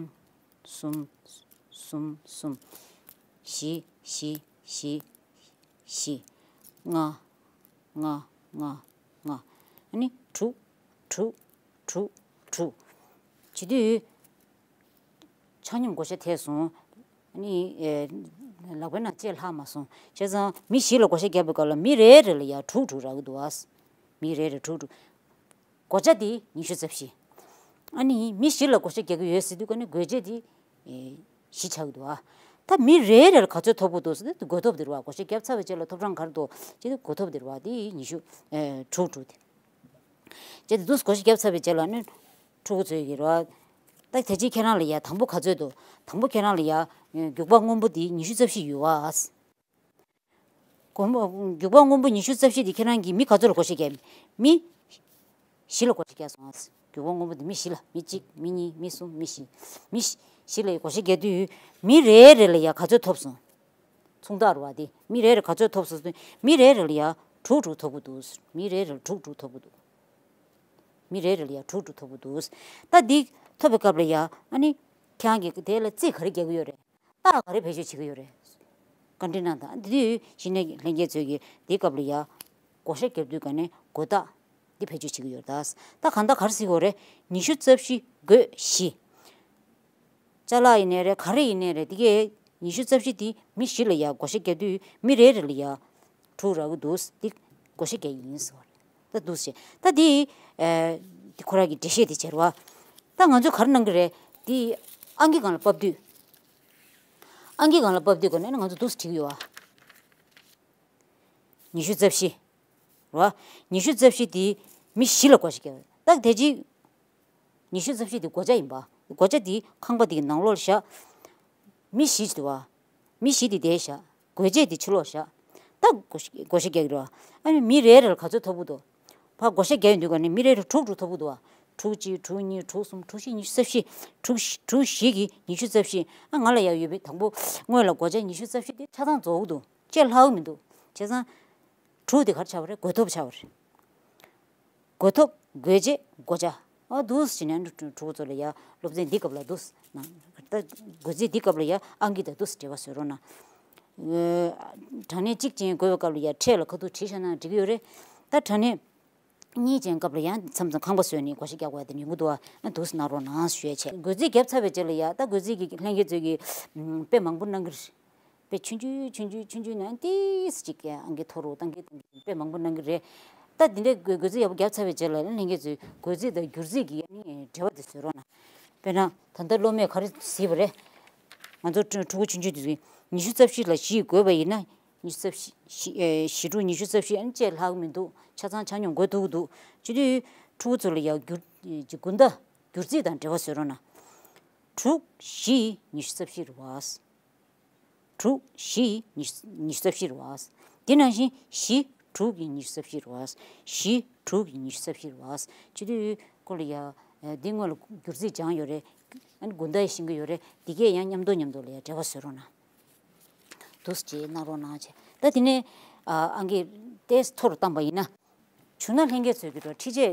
གསུམ་གསུམ་གསུམ། བཞི་བཞི་བཞི་བཞི། ལྔ་ལྔ་ལྔ་ལྔ། ཨ་ནི་དྲུག་དྲུག་དྲུག་དྲུག། བྱེད་དུས་ཆ་སྙོམས་བགོ་བཤའ་ཐེབས་སོང་། ཨ་ནི་ཨེ་ལག་པའི་ནང་ལྕེ་ལྷག་མ་སོང་། བྱས་ཙང་མི་བཞི་ལ་བགོ་བཤའ་བརྒྱབ་པའི་སྐབས་ལ་མི་རེ་རེ་ལ་ཡ་དྲུག་དྲུག་རག་གི་འདུག་ཨ། མི་རེ་རེ་དྲུག་དྲུག། བགོ་བྱ་དེ་ཉི་ཤུ་རྩ་བཞི། ཨ་ནི་མི་བཞི་ལ་བགོ་བཤའ་རྒྱག་གི་ཡོད་ཟེར་དུས་ཀ་ནི་བགོ་བྱ་དེ་ཨེ་བཞི་ཆགས་ཀྱི་འདུག་ཨ། ད་མི་རེ་རེ་ལ་ག་ཚོད་ཐོབ་ཀྱི་འདུག་ཟེར་དུས་བགོ་ཐོབ་དེ་རེད་པ། བགོ་བཤའ་བརྒྱབ་ཚར་བའི་རྗེས་ལ་ཐོབ་གྲངས་ག་རེ་འདུག་ཅེས་དུས་བགོ་ཐོབ་དེ་རེད་པ། དེ་ཉི་ཤུ་ཨེ་དྲུག་དྲུག་དེ། ཅེས་དུས་བགོ་བཤའ་བརྒྱབ་ཚར་བའི་རྗེས་ལ་ནི་ཕྲུ་གུ་ཚོས་ཀྱི་རེད་པ། ད་དེ་རྗེས་ཁྱེད་རང་ལ་ཡ་དང་པོ་ག་ཚོད་འདུག་དང་པོ་ཁྱེད་རང་ལ་ཡ་རྒྱུག་པ་སྔོན་པོ་དེ་ཉི་ཤུ་རྩ་བཞི་ཡོད་པ། སྒོར་མོ་རྒྱུག་པ་སྔོན་པོ་ཉི་ཤུ་རྩ་བཞི་དེ་ཁྱེད་རང་གིས་མི་ག་ཚོད་ལ་བགོ་བཤའ་བརྒྱབ། མི་བཞི་ལ་བགོ་བཤའ་བརྒྱབ་སོང་ཨ། རྒྱུག་པ་སྔོན་པོ་དེ་མི་བཞི་ལ། མི་གཅིག་མི་གཉིས་མི་གསུམ་མི་བཞི། མི་བཞི་ལ་བགོ་བཤའ་བརྒྱབ་དུས་མི་རེ་རེ་ལ་ཡ་ག་ཚོད་ཐོབ་སོང་། མཚུངས་རྟགས་རེད་པ། དེ་མི་རེ་རེ་ག་ཚོད་ཐོབ་སོང་ཟེར་དུས་མི་རེ་རེ་ལ་ཡ་དྲུག་དྲུག་ཐོབ་ཀྱི་འདུག་མི་རེ་རེ་ལ་དྲུག་དྲུག་ཐོབ་ཀྱི་འདུག་མི་རེ་རེ་ལ་ཡ་དྲུག་དྲུག་ཐོབ་ཀྱི་འདུག་ད་འདི་ཐོབ་པའི་སྐབས་ལ་ཡ་ཨ་ནི་ཁྱེད་རང་གིས་དེ་ལ་རྩིས་ག་རེ་རྒྱག་གི་ཡོད་རེད། རྟགས་ག་རེ་བེད་སྤྱོད་བྱེད་ཀྱི་ཡོད་རེད། བཀའ་འདྲི་གནང་དང་། འདི་དུས་གཞི་ནས་ལྷན་རྒྱས་ཚོས་ཀྱིས་འདིའི་སྐབས་ལ་ཡ་བགོ་བཤའ་བརྒྱབ་དུས་ག་ནས་བགོ་རྟགས་འདི་བེད་སྤྱོད་བྱེད་ཀྱི་ཡོད་རེད་ད། ད་གང་ལྟར་ག་རེ་ཟེར་དགོས་རེད། ཉི་ཤུ་རྩ་བཞི་བགོས་བཞི། ཅ་ལག་ཡིན་ནའི་རེད། ག་རེ་ཡིན་ནའི་རེད། འདི་གའི་ཉི་ཤུ་རྩ་བཞི་འདི་མི་བཞི་ལ་ཡ་བགོ་བཤའ་བརྒྱབ་དུས་མི་རེ་རེ་ལ་ཡ་དྲུག་རག་གི་འདུག་འདི་བགོ་བཤའ་བརྒྱབ་ཡིན་ཟེར་བ་རེད། ད་འདུག་སེ་ད་འདི་ཨ་འདི་ཁོ་རང་གི་འགྲེལ་བཤད་འདི་བྱེད་རེད་པ། ད་ང་ཚོས་ག་རེ་གནང་གི་རེད། འདི་ཨང་ཀི་སྒང་ལ་ཕབ་དུས། ཨང་ཀི་སྒང་ལ་ཕབ་དུས་ག་ནས་ང་ཚོ་འདུག་སེ་བྲིས་ཀྱི་ཡོད་པ། ཉི་ཤུ་རྩ་བཞི། རེད་པ། ཉི་ཤུ་རྩ་བཞི་འདི་མི་བཞི་ལ་བགོ་བཤའ་བརྒྱབ། ད་དེ་རྗེས་ཉི་ཤུ་རྩ་བཞི་འདི་བགོ་བྱ་ཡིན་པ། བགོ་བྱ་འདི་ཁང་པ་འདི་གི་ནང་ལོགས་ལ་བཞག་མི་བཞི་འདུག་པ། མི་བཞི་འདི་འདིར་བཞག་བགོ་བྱེད་འདི་ཕྱི་ལོགས་བཞག་ད་བགོ་བཤའ་བགོ་བཤའ་རྒྱག་གི་རེད་པ། ཨ་ནི་མི་རེ་རེ་ལ་ག་ཚོད་ཐོབ་ཀྱི་འདུག་ཕར་བགོ་བཤའ་རྒྱག་ཡོང་དུས་ག་ནས་མི་རེ་རེ་དྲུག་དྲུག་ཐོབ་ཀྱི་འདུག་པ། དྲུག་གཅིག་དྲུག་གཉིས་དྲུག་གསུམ་དྲུག་བཞི་ཉི་ཤུ་རྩ་བཞི། དྲུག་བཞི་དྲུག་བཞི་གིས་ཉི་ཤུ་རྩ་བཞི། ཨ་ང་ལ་ཡ་ཡོད་པའི་དང་པོ་སྔོན་ལ་བགོ་བྱ་ཉི་ཤུ་རྩ་བཞི་དེ་ཆ་ཚང་རྫོགས་ཀྱི་འདུག་ལྕེ་ལྷག་གི་མི་འདུག་བྱས་ཙང་། དྲུག་དེ་ག་རེ་ཆགས་པ་རེད། བགོས་ཐོབ་ཆགས་པ་རེད། བགོས་ཐོབ་བགོ་བྱེད་བགོ་བྱ། ཨ་འདུག་སེ་བྱས་ནས་ཕྲུ་གུ་ཚོ་ལ་ཡ་སློབ་ཚན་འདི་སྐབས་ལ་འདུག་སེ་གནང་། ད་བགོ་རྩིས་འདི་སྐབས་ལ་ཡ་ཨང་ཀི་དང་འདུག་སེ་འབྲེལ་བ་བཟོས་རོགས་གནང་། ཨ་དྲང་གནས་གཅིག་ཅན་བགོ་བའི་སྐབས་ལ་ཡ་ཕྲད་ལ་ཁ་ཐུག་བྲིས་བཞག་ན་འགྲིག་གི་ཡོད་རེད། ད་དྲང་གནས་གཉིས་ཅན་སྐབས་ལ་ཡང་མཚམས་མཚམས་ཁང་པ་བཟོས་ནས་བགོ་བཤའ་རྒྱག་དགོས་ཡ་དེ་ཡོང་གི་འདུག་པ། ཨ་འདུག་སེ་གནང་རོགས་གནང་ཞུ་ཡ་བྱས། བགོ་རྩིས་བརྒྱབ་ཚར་བའི་རྗེས་ལ་ཡ་ད་བགོ་རྩིས་ཀྱི་ལྷན་རྒྱས་ཚོས་ཀྱི་ཨམ་དཔེ་མང་པོ་གནང་གི་རེད། དཔེ་ཆུང་ཆུང་ཆུང་ཆུང་ཆུང་ཆུང་ནས་ཏིས་ཅིག་ཨང་ཀི་མཐོ་རུ་བཏང་གི་དཔེ་མང་པོ་གནང་གི་རེད། ད་འདི་འདྲའི་བགོ་བགོ་རྩིས་ཡག་པོ་བརྒྱབ་ཚར་བའི་རྗེས་ལ་ལྷན་རྒྱས་ཚོས་བགོ་རྩིས་དང་བསྒྱུར་རྩིས་ཀྱི་ཨ་ནི་འབྲེལ་བ་དེ་བཟོས་རོགས་གནང་། དཔེར་ན་ད་ལྟ་སློབ་མས་ག་རེ་གཟིགས་པ་རེད། ང་ཚོ་ཕྲུ་ཕྲུ་གུ་ཆུང་ཆུང་དེ་ཚོས་ཉི་ཤུ་རྩ་བཞི་ལ་བཞི་ཡིས་བགོས་པ་ཡིན་ན། ཉི་ཤུ་རྩ་བཞི། བཞི་ཨེ་བཞི་དྲུག་ཉི་ཤུ་རྩ་བཞི། ཨ་ནི་ལྕེ་ལྷག་གི་མི་འདུག་ཆ་ཚང་ཆ་སྙོམས་བགོ་ཐུབ་ཀྱི་འདུག་བྱེད་དུས་ཕྲུ་གུ་ཚོ་ལ་ཡང་བསྒྱུར་ཅིག་དགུན་ཟླ་བསྒྱུར་རྩིས་དང་འབྲེལ་བ་བཟོས་རོགས་གནང་། དྲུག་བཞི་ཉི་ཤུ་རྩ་བཞི་རེད་པ། དྲུག་བཞི་ཉི་ཉི་ཤུ་རྩ་བཞི་རེད་པ། དེ་ནང་བཞིན་བཞི་དྲུག་གི་ཉི་ཤུ་རྩ་བཞི་རེད་པ། བཞི་དྲུག་གི་ཉི་ཤུ་རྩ་བཞི་རེད་པ། བྱེད་དུས་ཁོ་ལ་ཡ་འདི་སྔོན་ལ་བསྒྱུར་རྩིས་སྦྱངས་ཡོད་རེད། ཨ་ནི་དགུན་ཟླ་ཡི་ཤེས་ཀྱི་ཡོད་རེད། འདི་གས་ཡང་མཉམ་དུ་མཉམ་དུ་ལ་ཡ་འབྲེལ་བ་བཟོས་རོགས་གནང་། འདུག་སེ་བྱས་གནང་རོགས་གནང་བྱས། ད་དེ་ནས་ཨ་ཨང་ཀི་ཏོག་ཙམ་མཐོ་རུ་བཏང་པ་ཡིན་ན། བྱུང་ན་ལྷན་རྒྱས་ཚོས་ཀྱི་འཕྲུལ་ཆས་ཨེ་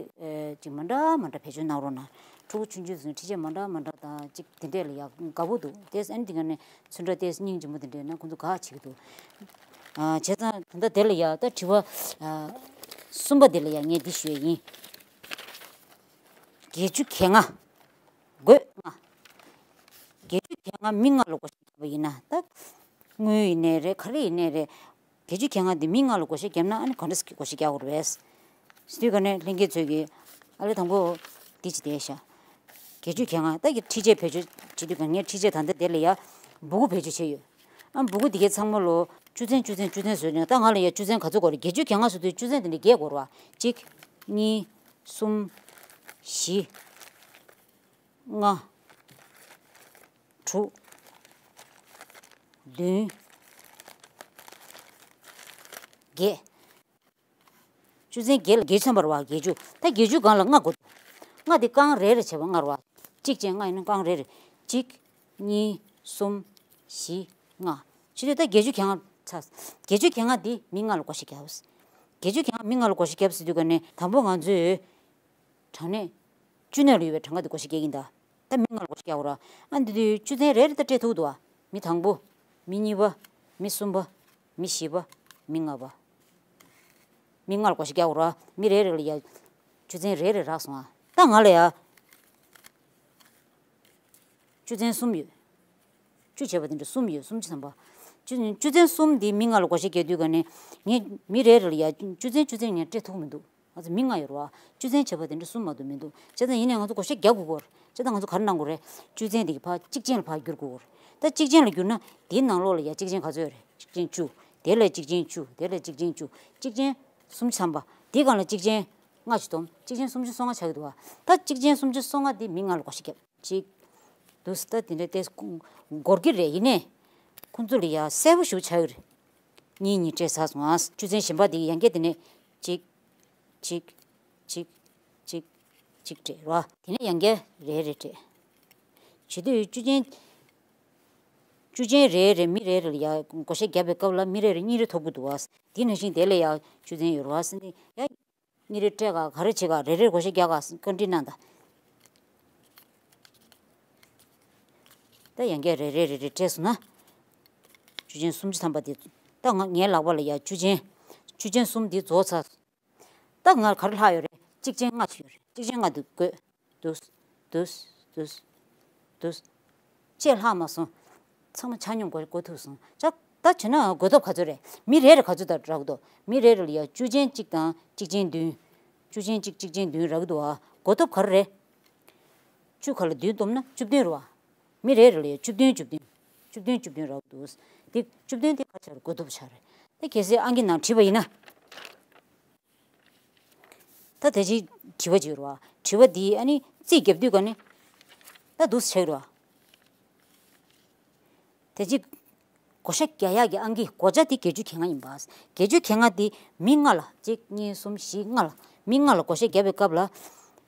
ཅིག་མ་འདྲ་མ་འདྲ་བེད་སྤྱོད་གནང་རོགས་གནང་། ཕྲུ་གུ་ཆུང་ཆུང་ཚོས་འཕྲུལ་ཆས་མ་འདྲ་མ་འདྲ་དང་ཅིག་དེ་འདྲས་ལ་ཡ་དགའ་པོ་འདུག་ཏོག་ཙམ་ཨ་ནི་དེ་ག་ནས་ཚོན་ཁྲ་ཏོག་ཙམ་སྙིང་རྗེ་མོ་དེ་འདྲས་ན་ཁོང་ཚོ་དགའ་བྱེད་ཀྱི་འདུག་ཨ་བྱས་ཙང་ད་ལྟ་དེ་ལ་ཡ་ད་དྲི་བ་ཨ་གསུམ་པ་དེ་ལ་ཡ་ངས་འདི་ཞུ་ཡ་ཡིན། བརྒྱད་ཅུ་གྱ་ལྔ། བགོས་ལྔ། བརྒྱད་ཅུ་གྱ་ལྔ་མི་ལྔ་ལ་བགོ་བཤའ་བརྒྱབ་པ་ཡིན་ན། ད་དངུལ་ཡིན་ནའི་རེད། ག་རེ་ཡིན་ནའི་རེད། བརྒྱད་ཅུ་གྱ་ལྔ་འདི་མི་ལྔ་ལ་བགོ་བཤའ་བརྒྱབ་ན་ཨ་ནི་ག་འདྲ་བགོ་བཤའ་རྒྱག་དགོས་རེད་པས། དེ་ག་ནས་ལྷན་རྒྱས་ཚོས་ཀྱིས་ཨ་ལས་དང་པོ་འདི་ཅིག་བལྟས་ཤག་བརྒྱད་ཅུ་གྱ་ལྔ། ད་ཀྱི་ཁྲི་ཆད་བེད་སྤྱོད་བྱེད་དུས་ག་ངས་ཁྲི་ཆད་ད་ལྟ་དེ་ལ་ཡ་སྦུ་གུ་བེད་སྤྱོད་བྱས་ཡོད། ཨ་སྦུ་གུ་འདི་གའི་ཚང་མ་ལོ་བཅུ་ཚན་བཅུ་ཚན་བཅུ་ཚན་བཟོས་ནས། ད་ང་ལ་ཡ་བཅུ་ཚན་ག་ཚོད་དགོས་རེད། བརྒྱད་ཅུ་གྱ་ལྔ་བཟོ་དུས་བཅུ་ཚན་དེ་འདྲ་བརྒྱད་དགོས་རེད་བ། གཅིག་གཉིས། གསུམ། བཞི། ལྔ། དྲུག་བདུན། བརྒྱད། བཅུ་ཚན་བརྒྱད་ལ་བརྒྱད་ཅུ་ཚན་པ་རེད་བ། བརྒྱད་ཅུ། ད་བརྒྱད་ཅུ་སྒང་ལ་ལྔ་དགོས། ལྔ་དེ་རྐང་རེ་རེ་བྱས་པ་ལྔ་རེད་བ། གཅིག་བྱས་ལྔ་ཡིན་ན་རྐང་རེ་རེ། གཅིག་གཉིས། གསུམ། བཞི། ལྔ། བྱེད་དུས་ད་བརྒྱད་ཅུ་གྱ་ལྔ་ཚར། བརྒྱད་ཅུ་གྱ་ལྔ་འདི་མི་ལྔ་ལ་བགོ་བཤའ་རྒྱག་དགོས། བརྒྱད་ཅུ་གྱ་ལྔ་མི་ལྔ་ལ་བགོ་བཤའ་རྒྱབ་ཟེར་དུས་ག་ནས་དང་པོ་ང་ཚོས་གྲངས་གནས་བཅུ་ནས་ལ་ཡོད་པའི་གྲངས་ཀ་འདི་བགོ་བཤའ་རྒྱག་གིན་གདའ། ད་མི་ལྔ་ལ་བགོ་བཤའ་རྒྱག་དགོས་ར། ཨ་འདི་དུས་བཅུ་ཚན་རེ་རེ་ད་སྤྲད་ཐུབ་འདུག་བ། མི་དང་པོ། མི་གཉིས་པ། མི་གསུམ་པ། མི་བཞི་པ། མི་ལྔ་པ། མི་ལྔ་ལ་བགོ་བཤའ་རྒྱག་དགོས་ར། མི་རེ་རེ་ལ་ཡ་བཅུ་ཚན་རེ་རེ་རག་སོང་ཨ། ད་ང་ལ་ཡ་བཅུ་ཚན་གསུམ་ཡོད། བཅུ་བྱས་པ་དེ་འདྲ་གསུམ་ཡོད། སུམ་ཅུ་ཐམ་པ། བཅུ་བཅུ་ཚན་གསུམ་འདི་མི་ལྔ་ལ་བགོ་བཤའ་རྒྱག་དུས་ག་ནས་ངས་མི་རེ་རེ་ལ་ཡ་བཅུ་ཚན་བཅུ་ཚན་ངས་སྤྲད་ཐུབ་མི་འདུག་ང་ཚོ་མི་ལྔ་ཡོད་རེད་བ། བཅུ་ཚན་བྱས་པ་དེ་འདྲ་གསུམ་མ་གཏོགས་མི་འདུག་བྱས་ཙང་ཡིན་ནའི་ང་ཚོ་བགོ་བཤའ་རྒྱག་དགོས་ཀྱི་ཡོད་རེད། བྱས་ཙང་ང་ཚོ་ག་རེ་གནང་དགོས་རེད། བཅུ་ཚན་འདི་གི་ཕར་གཅིག་ཅན་ལ་ཕར་བསྒྱུར་དགོས་ཀྱི་ཡོད་རེད། ད་གཅིག་ཅན་ལ་བསྒྱུར་ན་དེའི་ནང་ལོགས་ལ་ཡ་གཅིག་ཅན་ག་ཚོད་རེད། གཅིག་ཅན་བཅུ། དེ་ལ་གཅིག་ཅན་བཅུ། དེ་ལ་གཅིག་ཅན་བཅུ། གཅིག་ཅན་སུམ་ཅུ་ཐམ་པ། དེའི་སྒང་ལ་གཅིག་ཅན་ལྔ་ཅིག་བསྡོམས་གཅིག་ཅན་སུམ་ཅུ་སོ་ལྔ་ཆགས་ཀྱི་འདུག་བ། ད་གཅིག་ཅན་སུམ་ཅུ་སོ་ལྔ་འདི་མི་ལྔ་ལ་བགོ་བཤའ་རྒྱབ། གཅིག་འདུག་ད་དེ་འདྲ་ཏེ་འགོར་གྱི་རེད། ཡིན་ནའི་ཁོང་ཚོ་ལ་ཡ་གསལ་པོ་ཞིག་ཆགས་ཀྱི་རེད། གཉིས་གཉིས་སྤྲད་ཚར་སོང་ཨ། བཅུ་ཚན་གཞན་པ་དེ་ཡང་བསྐྱར་དེ་ནས་གཅིག་གཅིག་གཅིག་གཅིག་གཅིག་སྤྲད་རོ། དེ་ནས་ཡང་བསྐྱར་རེ་རེ་སྤྲད། བྱེད་དུས་བཅུ་ཅན་བཅུ་ཅན་རེ་རེ་མི་རེ་རེ་ལ་ཡ་བགོ་བཤའ་བརྒྱབ་པའི་སྐབས་ལ་མི་རེ་རེ་གཉིས་རེ་ཐོབ་ཀྱི་འདུག་བ། དེ་ནང་བཞིན་དེ་ལ་ཡ་བཅུ་ཚན་ཡོད་རེད་བ་ཟེར་ནས་ཡ། གཉིས་རེ་སྤྲད་ག་ག་རེ་བྱེད་ག་རེ་རེར་བགོ་བཤའ་རྒྱག་ག་བཀའ་འདྲི་གནང་དང་། ད་ཡང་བསྐྱར་རེ་རེ་རེ་རེ་སྤྲད་སོང་ན། བཅུ་ཅན་སུམ་ཅུ་ཐམ་པ་དེ། ད་ང་ངའི་ལག་པ་ལ་ཡ་བཅུ་ཅན། བཅུ་ཅན་གསུམ་དེ་རྫོགས་ཚར། ད་ང་ག་རེ་ལྷག་ཡོད་རེད། གཅིག་ཅན་ལྔ་ཅིག་ཡོད་རེད། གཅིག་ཅན་ལྔ་དེ་དགོས། འདུག་འདུག་འདུག་འདུག་ཅེས་ལྷག་མ་སོང་། ཚང་མ་ཆ་སྙོམས་སྒོ་སྒོ་ཐུག་སོང་། ཅག་ད་བྱས་ན་བགོ་ཐོབ་ག་ཚོད་རེད། མི་རེ་རེ་ག་ཚོད་ད་རག་འདུག་མི་རེ་རེ་ལ་ཡ་བཅུ་ཅན་གཅིག་དང་གཅིག་ཅན་བདུན། བཅུ་ཅན་གཅིག་གཅིག་ཅན་བདུན་རག་འདུག་ཨ། བགོ་ཐོབ་ག་རེ་རེད། བཅུ་ཁ་ལ་བདུན་བསྡོམས་ན་བཅུ་བདུན་རེད་བ། མི་རེ་རེ་ལ་ཡ་བཅུ་བདུན་བཅུ་བདུན། བཅུ་བདུན་བཅུ་བདུན་རག་འདུག་དེ་བཅུ་བདུན་དེ་ག་ཆགས་རེད། བགོ་ཐོབ་ཆགས་རེད། དེ་གལ་སྲིད་ཨང་ཀི་ནང་བྲིས་པ་ཡིན་ན། ད་དེ་ཅིག་དྲི་བ་ཅིག་ཡོད་རེད་བ། དྲི་བ་འདི་ཨ་ནི་རྩིས་རྒྱབ་དུས་ག་ནི། ད་འདུག་སེ་ཆགས་ཀྱི་རེད་བ། དེ་ཅིག་བགོ་བཤའ་རྒྱག་ཡག་གི་ཨང་ཀི་བགོ་བྱ་དེ་བརྒྱད་ཅུ་གྱ་ལྔ་ཡིན་པ། བརྒྱད་ཅུ་གྱ་ལྔ་དེ་མི་ལྔ་ལ་གཅིག་གཉིས་གསུམ་བཞི་ལྔ་ལ་མི་ལྔ་ལ་བགོ་བཤའ་རྒྱབ་པའི་སྐབས་ལ།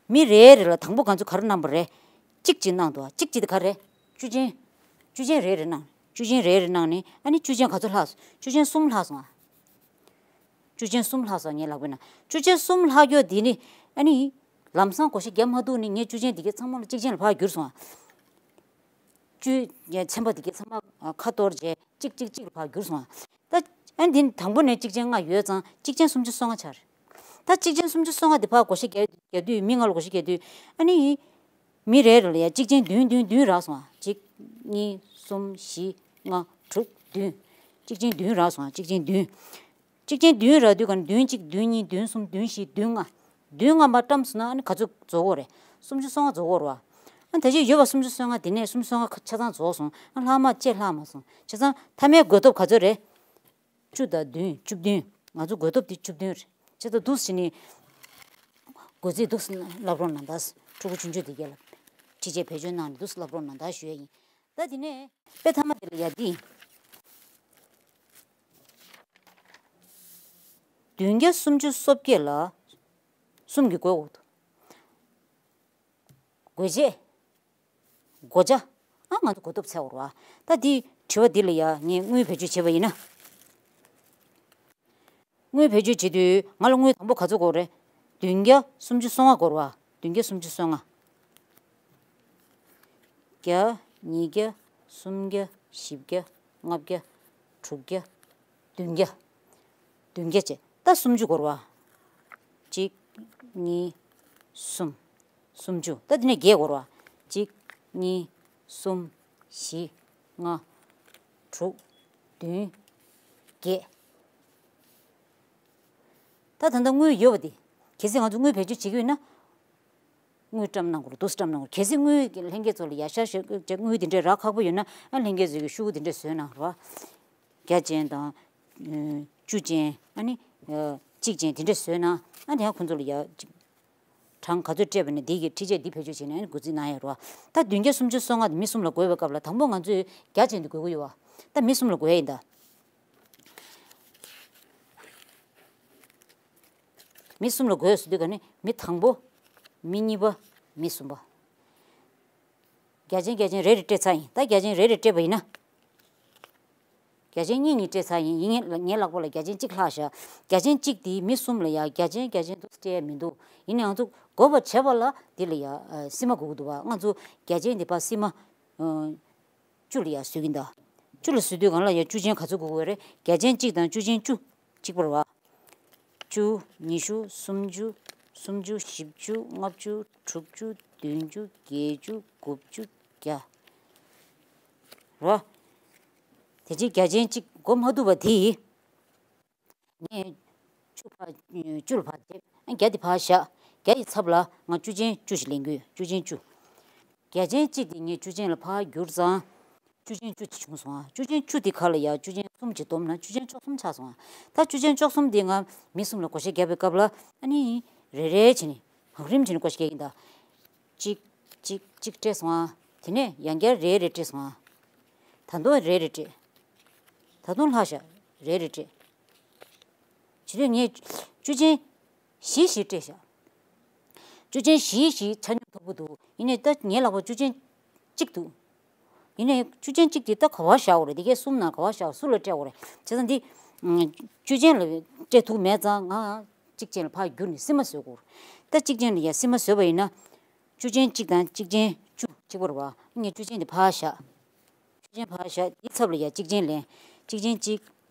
མི་རེ་རེ་ལ་དང་པོ་ང་ཚོ་ག་རེ་གནང་པ་རེད། གཅིག་གཅིག་གནང་འདུག་བ། གཅིག་གཅིག་དེ་ག་རེ། བཅུ་ཅན། བཅུ་ཅན་རེ་རེ་གནང་། བཅུ་ཅན་རེ་རེ་གནང་ནས་ཨ་ནི་བཅུ་ཅན་ག་ཚོད་ལྷག་སོང་། བཅུ་ཅན་གསུམ་ལྷག་སོང་ཨ། བཅུ་ཅན་གསུམ་ལྷག་སོང་། ངའི་ལག་པའི་ནང་བཅུ་ཅན་གསུམ་ལྷག་རྒྱུ་དེ་ནི་ཨ་ནི། ལམ་སང་བགོ་བཤའ་རྒྱབ་མ་ཐུབ་ནས་ངས་བཅུ་ཅན་དེ་གའི་ཚང་མ་ལ་གཅིག་ཅན་ལ་ཕར་བསྒྱུར་སོང་ཨ། བཅུ། ཚན་པ་དེ་གའི་ཚང་མ་ཁ་གཏོར་བྱས་གཅིག་གཅིག་གཅིག་ལ་ཕར་བསྒྱུར་སོང་ཨ། ད་ཨ་ནི་དེ་ནི་དང་པོ་ནས་གཅིག་ཅན་ལྔ་ཡོད་ཙང་གཅིག་ཅན་སུམ་ཅུ་སོ་ལྔ་ཆགས་རེད། ད་གཅིག་ཅན་སུམ་ཅུ་སོ་ལྔ་དེ་ཕར་བགོ་བཤའ་རྒྱག་རྒྱག་དུས་མི་ལྔ་ལ་བགོ་བཤའ་རྒྱག་དུས་ཨ་ནི། མི་རེ་རེ་ལ་ཡ་གཅིག་ཅན་བདུན་བདུན་བདུན་རག་སོང་ཨ། གཅིག་གཉིས། གསུམ། བཞི། ལྔ། དྲུག་བདུན། གཅིག་ཅན་བདུན་རག་སོང་ཨ། གཅིག་ཅན་བདུན། གཅིག་ཅན་བདུན་རག་དུས་ག་ནི་བདུན་གཅིག་བདུན་གཉིས་བདུན་གསུམ་བདུན་བཞི་བདུན་ལྔ། བདུན་ལྔ་མར་བཀྲམ་སོང་ན་ཨ་ནི་ག་ཚོད་རྫོགས་ཀྱི་ཡོད་རེད། སུམ་ཅུ་སོ་ལྔ་རྫོགས་ཀྱི་ཡོད་རེད་བ། ཨ་ནི་ད་ཅིག་ཡོད་པ་སུམ་ཅུ་སོ་ལྔ་དེ་ནས་སུམ་ཅུ་སོ་ལྔ་ཆ་ཚང་རྫོགས་སོང་། ཨ་ལྷག་མ་ཅིག་ལྷག་མ་སོང་། བྱས་ཙང་མཐའ་མའི་བགོ་ཐོབ་ག་ཚོད་རེད། བཅུ་དང་བདུན། བཅུ་བདུན། ང་ཚོ་བགོ་ཐོབ་དེ་བཅུ་བདུན་རེད། བྱས་ཙང་འདུག་སེ་བྱས་ནས། བགོ་རྩིས་འདུག་སེ་བསླབ་རོགས་གནང་དང་། ཕྲུ་གུ་ཆུང་ཆུང་དེ་ག་ལ་ཁྲིད་ཆས་བེད་སྤྱོད་གནང་ནས་འདུག་སེ་བསླབ་རོགས་གནང་དང་ཞུ་ཡ་ཡིན། ད་དེ་ནས་དཔེ་མཐའ་མ་དེ་ལ་ཡ་འདི་ཡིན། བདུན་བརྒྱ་སུམ་ཅུ་སོ་བརྒྱད་ལ་གསུམ་གྱིས་བགོ་དགོས་འདུག་བགོ་བྱེད། བགོ་བྱ། ཨ་ང་ཚོ་བགོ་ཐོབ་འཚོལ་དགོས་རེད་བ། ད་འདི་དྲི་བ་འདི་ལ་ཡ་ངས་དངུལ་བེད་སྤྱོད་བྱས་པ་ཡིན་ན། དངུལ་བེད་སྤྱོད་བྱེད་དུས་ང་ལ་དངུལ་དང་པོ་ག་ཚོད་དགོས་རེད། བདུན་བརྒྱ་སུམ་ཅུ་སོ་ལྔ་དགོས་རེད་བ། བདུན་བརྒྱ་སུམ་ཅུ་སོ་ལྔ། བརྒྱ། ཉིས་བརྒྱ། སུམ་བརྒྱ། བཞི་བརྒྱ། ལྔ་བརྒྱ། དྲུག་བརྒྱ། བདུན་བརྒྱ། བདུན་བརྒྱ་བྱས། ད་སུམ་ཅུ་དགོས་རེད་བ། གཅིག་གཉིས། གསུམ། སུམ་ཅུ། ད་དེ་ནས་བརྒྱད་དགོས་རེད་བ། གཅིག་གཉིས། གསུམ། བཞི། ལྔ། དྲུག་བདུན། བརྒྱད། ད་ད་ལྟ་དངུལ་ཡོད་པ་དེ། གལ་སྲིད་ང་ཚོ་དངུལ་བེད་སྤྱོད་བྱེད་ཀྱི་ཡོད་ན། དངུལ་བཀྲམ་གནང་དགོས་རེད། དུ་བཀྲམ་གནང་དགོས་རེད། གལ་སྲིད་དངུལ་ལྷན་རྒྱས་ཚོ་ལ་ཡར་ཤར་ཤར་དངུལ་དེ་འདྲས་རག་ཁག་པོ་ཡོད་ན། ཨ་ལྷན་རྒྱས་ཚོས་ཀྱི་ཤོག་གུ་དེ་འདྲས་བཟོས་གནང་རོགས། བརྒྱ་ཅན་དང་། བཅུ་ཅན། ཨ་ནི་གཅིག་ཅན་དེ་འདྲས་བཟོས་ན། ཨ་དེ་ཡང་ཁོང་ཚོ་ལ་ཡར་གྲངས་ག་ཚོད་སྤྲད་པ་ནས་དེ་གི་ཁྲི་ཆད་འདི་བེད་སྤྱོད་བྱས་ནས་ཨ་ནི་འགོ་རྩིས་གནང་ཡ་རོགས། ད་བདུན་བརྒྱ་སུམ་ཅུ་སོ་ལྔ་དེ་མི་གསུམ་ལ་བགོས་པའི་སྐབས་ལ། དང་པོ་ང་ཚོས་བརྒྱ་ཅན་དེ་བགོ་གི་ཡོད་པ། ད་མི་གསུམ་ལ་བགོ་ཡ་ཡིན་ད། མི་གསུམ་ལ་བགོས་ཟེར་དུས་ག་ནི་མི་དང་པོ། མི་གཉིས་པ། མི་གསུམ་པ། བརྒྱ་ཅན་བརྒྱ་ཅན་རེ་རེ་སྤྲད་ཚར་ཡིན། ད་བརྒྱ་ཅན་རེ་རེ་སྤྲད་པ་ཡིན་ན། བརྒྱ་ཅན་གཉིས་གཉིས་སྤྲད་ཚར་ཡིན། ཡིན་ངེས་ངའི་ལག་པ་ལ་བརྒྱ་ཅན་གཅིག་ལྷག་བཞག་བརྒྱ་ཅན་གཅིག་དེ་མི་གསུམ་ལ་ཡ་བརྒྱ་ཅན་བརྒྱ་ཅན་དུ་སྤྲད་ཡ་མི་འདུག་ཡིན་ནའང་ང་ཚོ་བགོ་བ་བྱས་པ་ལ་དེ་ལ་ཡ་ཨ་སིལ་མ་དགོས་ཀྱི་འདུག་བ། ང་ཚོ་བརྒྱ་ཅན་དེ་ཕར་སིལ་མ་ཨ་བཅུ་ལ་ཡ་བཟོས་ཀྱི་འདུག་བཅུ་ལ་བཟོས་དུས་གང་ལ་ཡ་བཅུ་ཅན་ག་ཚོད་དགོས་ཀྱི་ཡོད་རེད། བརྒྱ་ཅན་གཅིག་དང་བཅུ་ཅན་བཅུ། གཅིག་པ་རེད་བ། བཅུ། ཉི་ཤུ། སུམ་ཅུ། སུམ་ཅུ། བཞི་བཅུ། ལྔ་བཅུ། དྲུག་ཅུ། བདུན་ཅུ། བརྒྱད་ཅུ། དགུ་བཅུ། བརྒྱ། རེད་བ། དེ་རྗེས་བརྒྱ་ཅན་གཅིག་བགོ་མ་ཐུབ་པ་དེ། ངས་བཅུ་ཕར། བཅུ་ལ་ཕར་དེབ། བརྒྱ་དེ་ཕར་བཞག་བརྒྱ་ཡི་ཚབ་ལ་ང་བཅུ་ཅན་བཅུ་ཞིག་ལེན་གྱི་ཡོད། བཅུ་ཅན་བཅུ། བརྒྱ་ཅན་གཅིག་དེ་ངས་བཅུ་ཅན་ལ་ཕར་བསྒྱུར་ཙང་། བཅུ་ཅན་བཅུ་ཅིག་བྱུང་སོང་ཨ། བཅུ་ཅན་བཅུ་དེ་ཁ་ལ་ཡ་བཅུ་ཅན་གསུམ་ཅིག་བསྡོམས་ན་བཅུ་ཅན་བཅུ་གསུམ་ཆགས་སོང་ཨ། ད་བཅུ་ཅན་བཅུ་གསུམ་དེ་ང་མི་གསུམ་ལ་བགོ་བཤའ་བརྒྱབ་པའི་སྐབས་ལ་ཨ་ནི་རེ་རེ་བྱས་ནས་བང་རིམ་བྱས་ནས་བགོ་བཤའ་རྒྱག་གིན་གདའ། གཅིག་གཅིག་གཅིག་སྤྲད་སོང་ཨ། དེ་ནས་ཡང་བསྐྱར་རེ་རེ་སྤྲད་སོང་ཨ། ད་དུང་རེ་རེ་སྤྲད། ད་དུང་ལྷག་བཞག་རེ་རེ་སྤྲད། བྱེད་དུས་ངས་བཅུ་ཅན་བཞི་བཞི་སྤྲད་བཞག་བཅུ་ཅན་བཞི་བཞི་ཆ་སྙོམས་ཐོབ་ཀྱི་འདུག་ཡིན་ནའི་ད་ངའི་ལག་པར་བཅུ་ཅན་གཅིག་འདུག་ཡིན་ནའི་བཅུ་ཅན་གཅིག་དེ་ད་ག་པར་བཞག་དགོས་རེད། དེ་གའི་གསུམ་ནང་ག་པར་བཞག་སུ་ལ་སྤྲད་དགོས་རེད། བྱས་ཙང་འདི་བཅུ་ཅན་ལ་སྤྲད་ཐུབ་མེད་ཙང་ང་གཅིག་ཅན་ལ་ཕར་བསྒྱུར་ནས་སིལ་མ་བཟོ་དགོས། ད་གཅིག་ཅན་ལ་ཡ་སིལ་མ་བཟོས་པ་ཡིན་ན། བཅུ་ཅན་གཅིག་དང་གཅིག་ཅན་བཅུ་གཅིག་པ་རེད་བ། ངས་བཅུ་ཅན་དེ་ཕར་བཞག་བཅུ་ཅན་ཕར་བཞག་དེའི་ཚབ་ལ་ཡ་གཅིག་ཅན་ལེན། གཅིག་ཅན་གཅིག་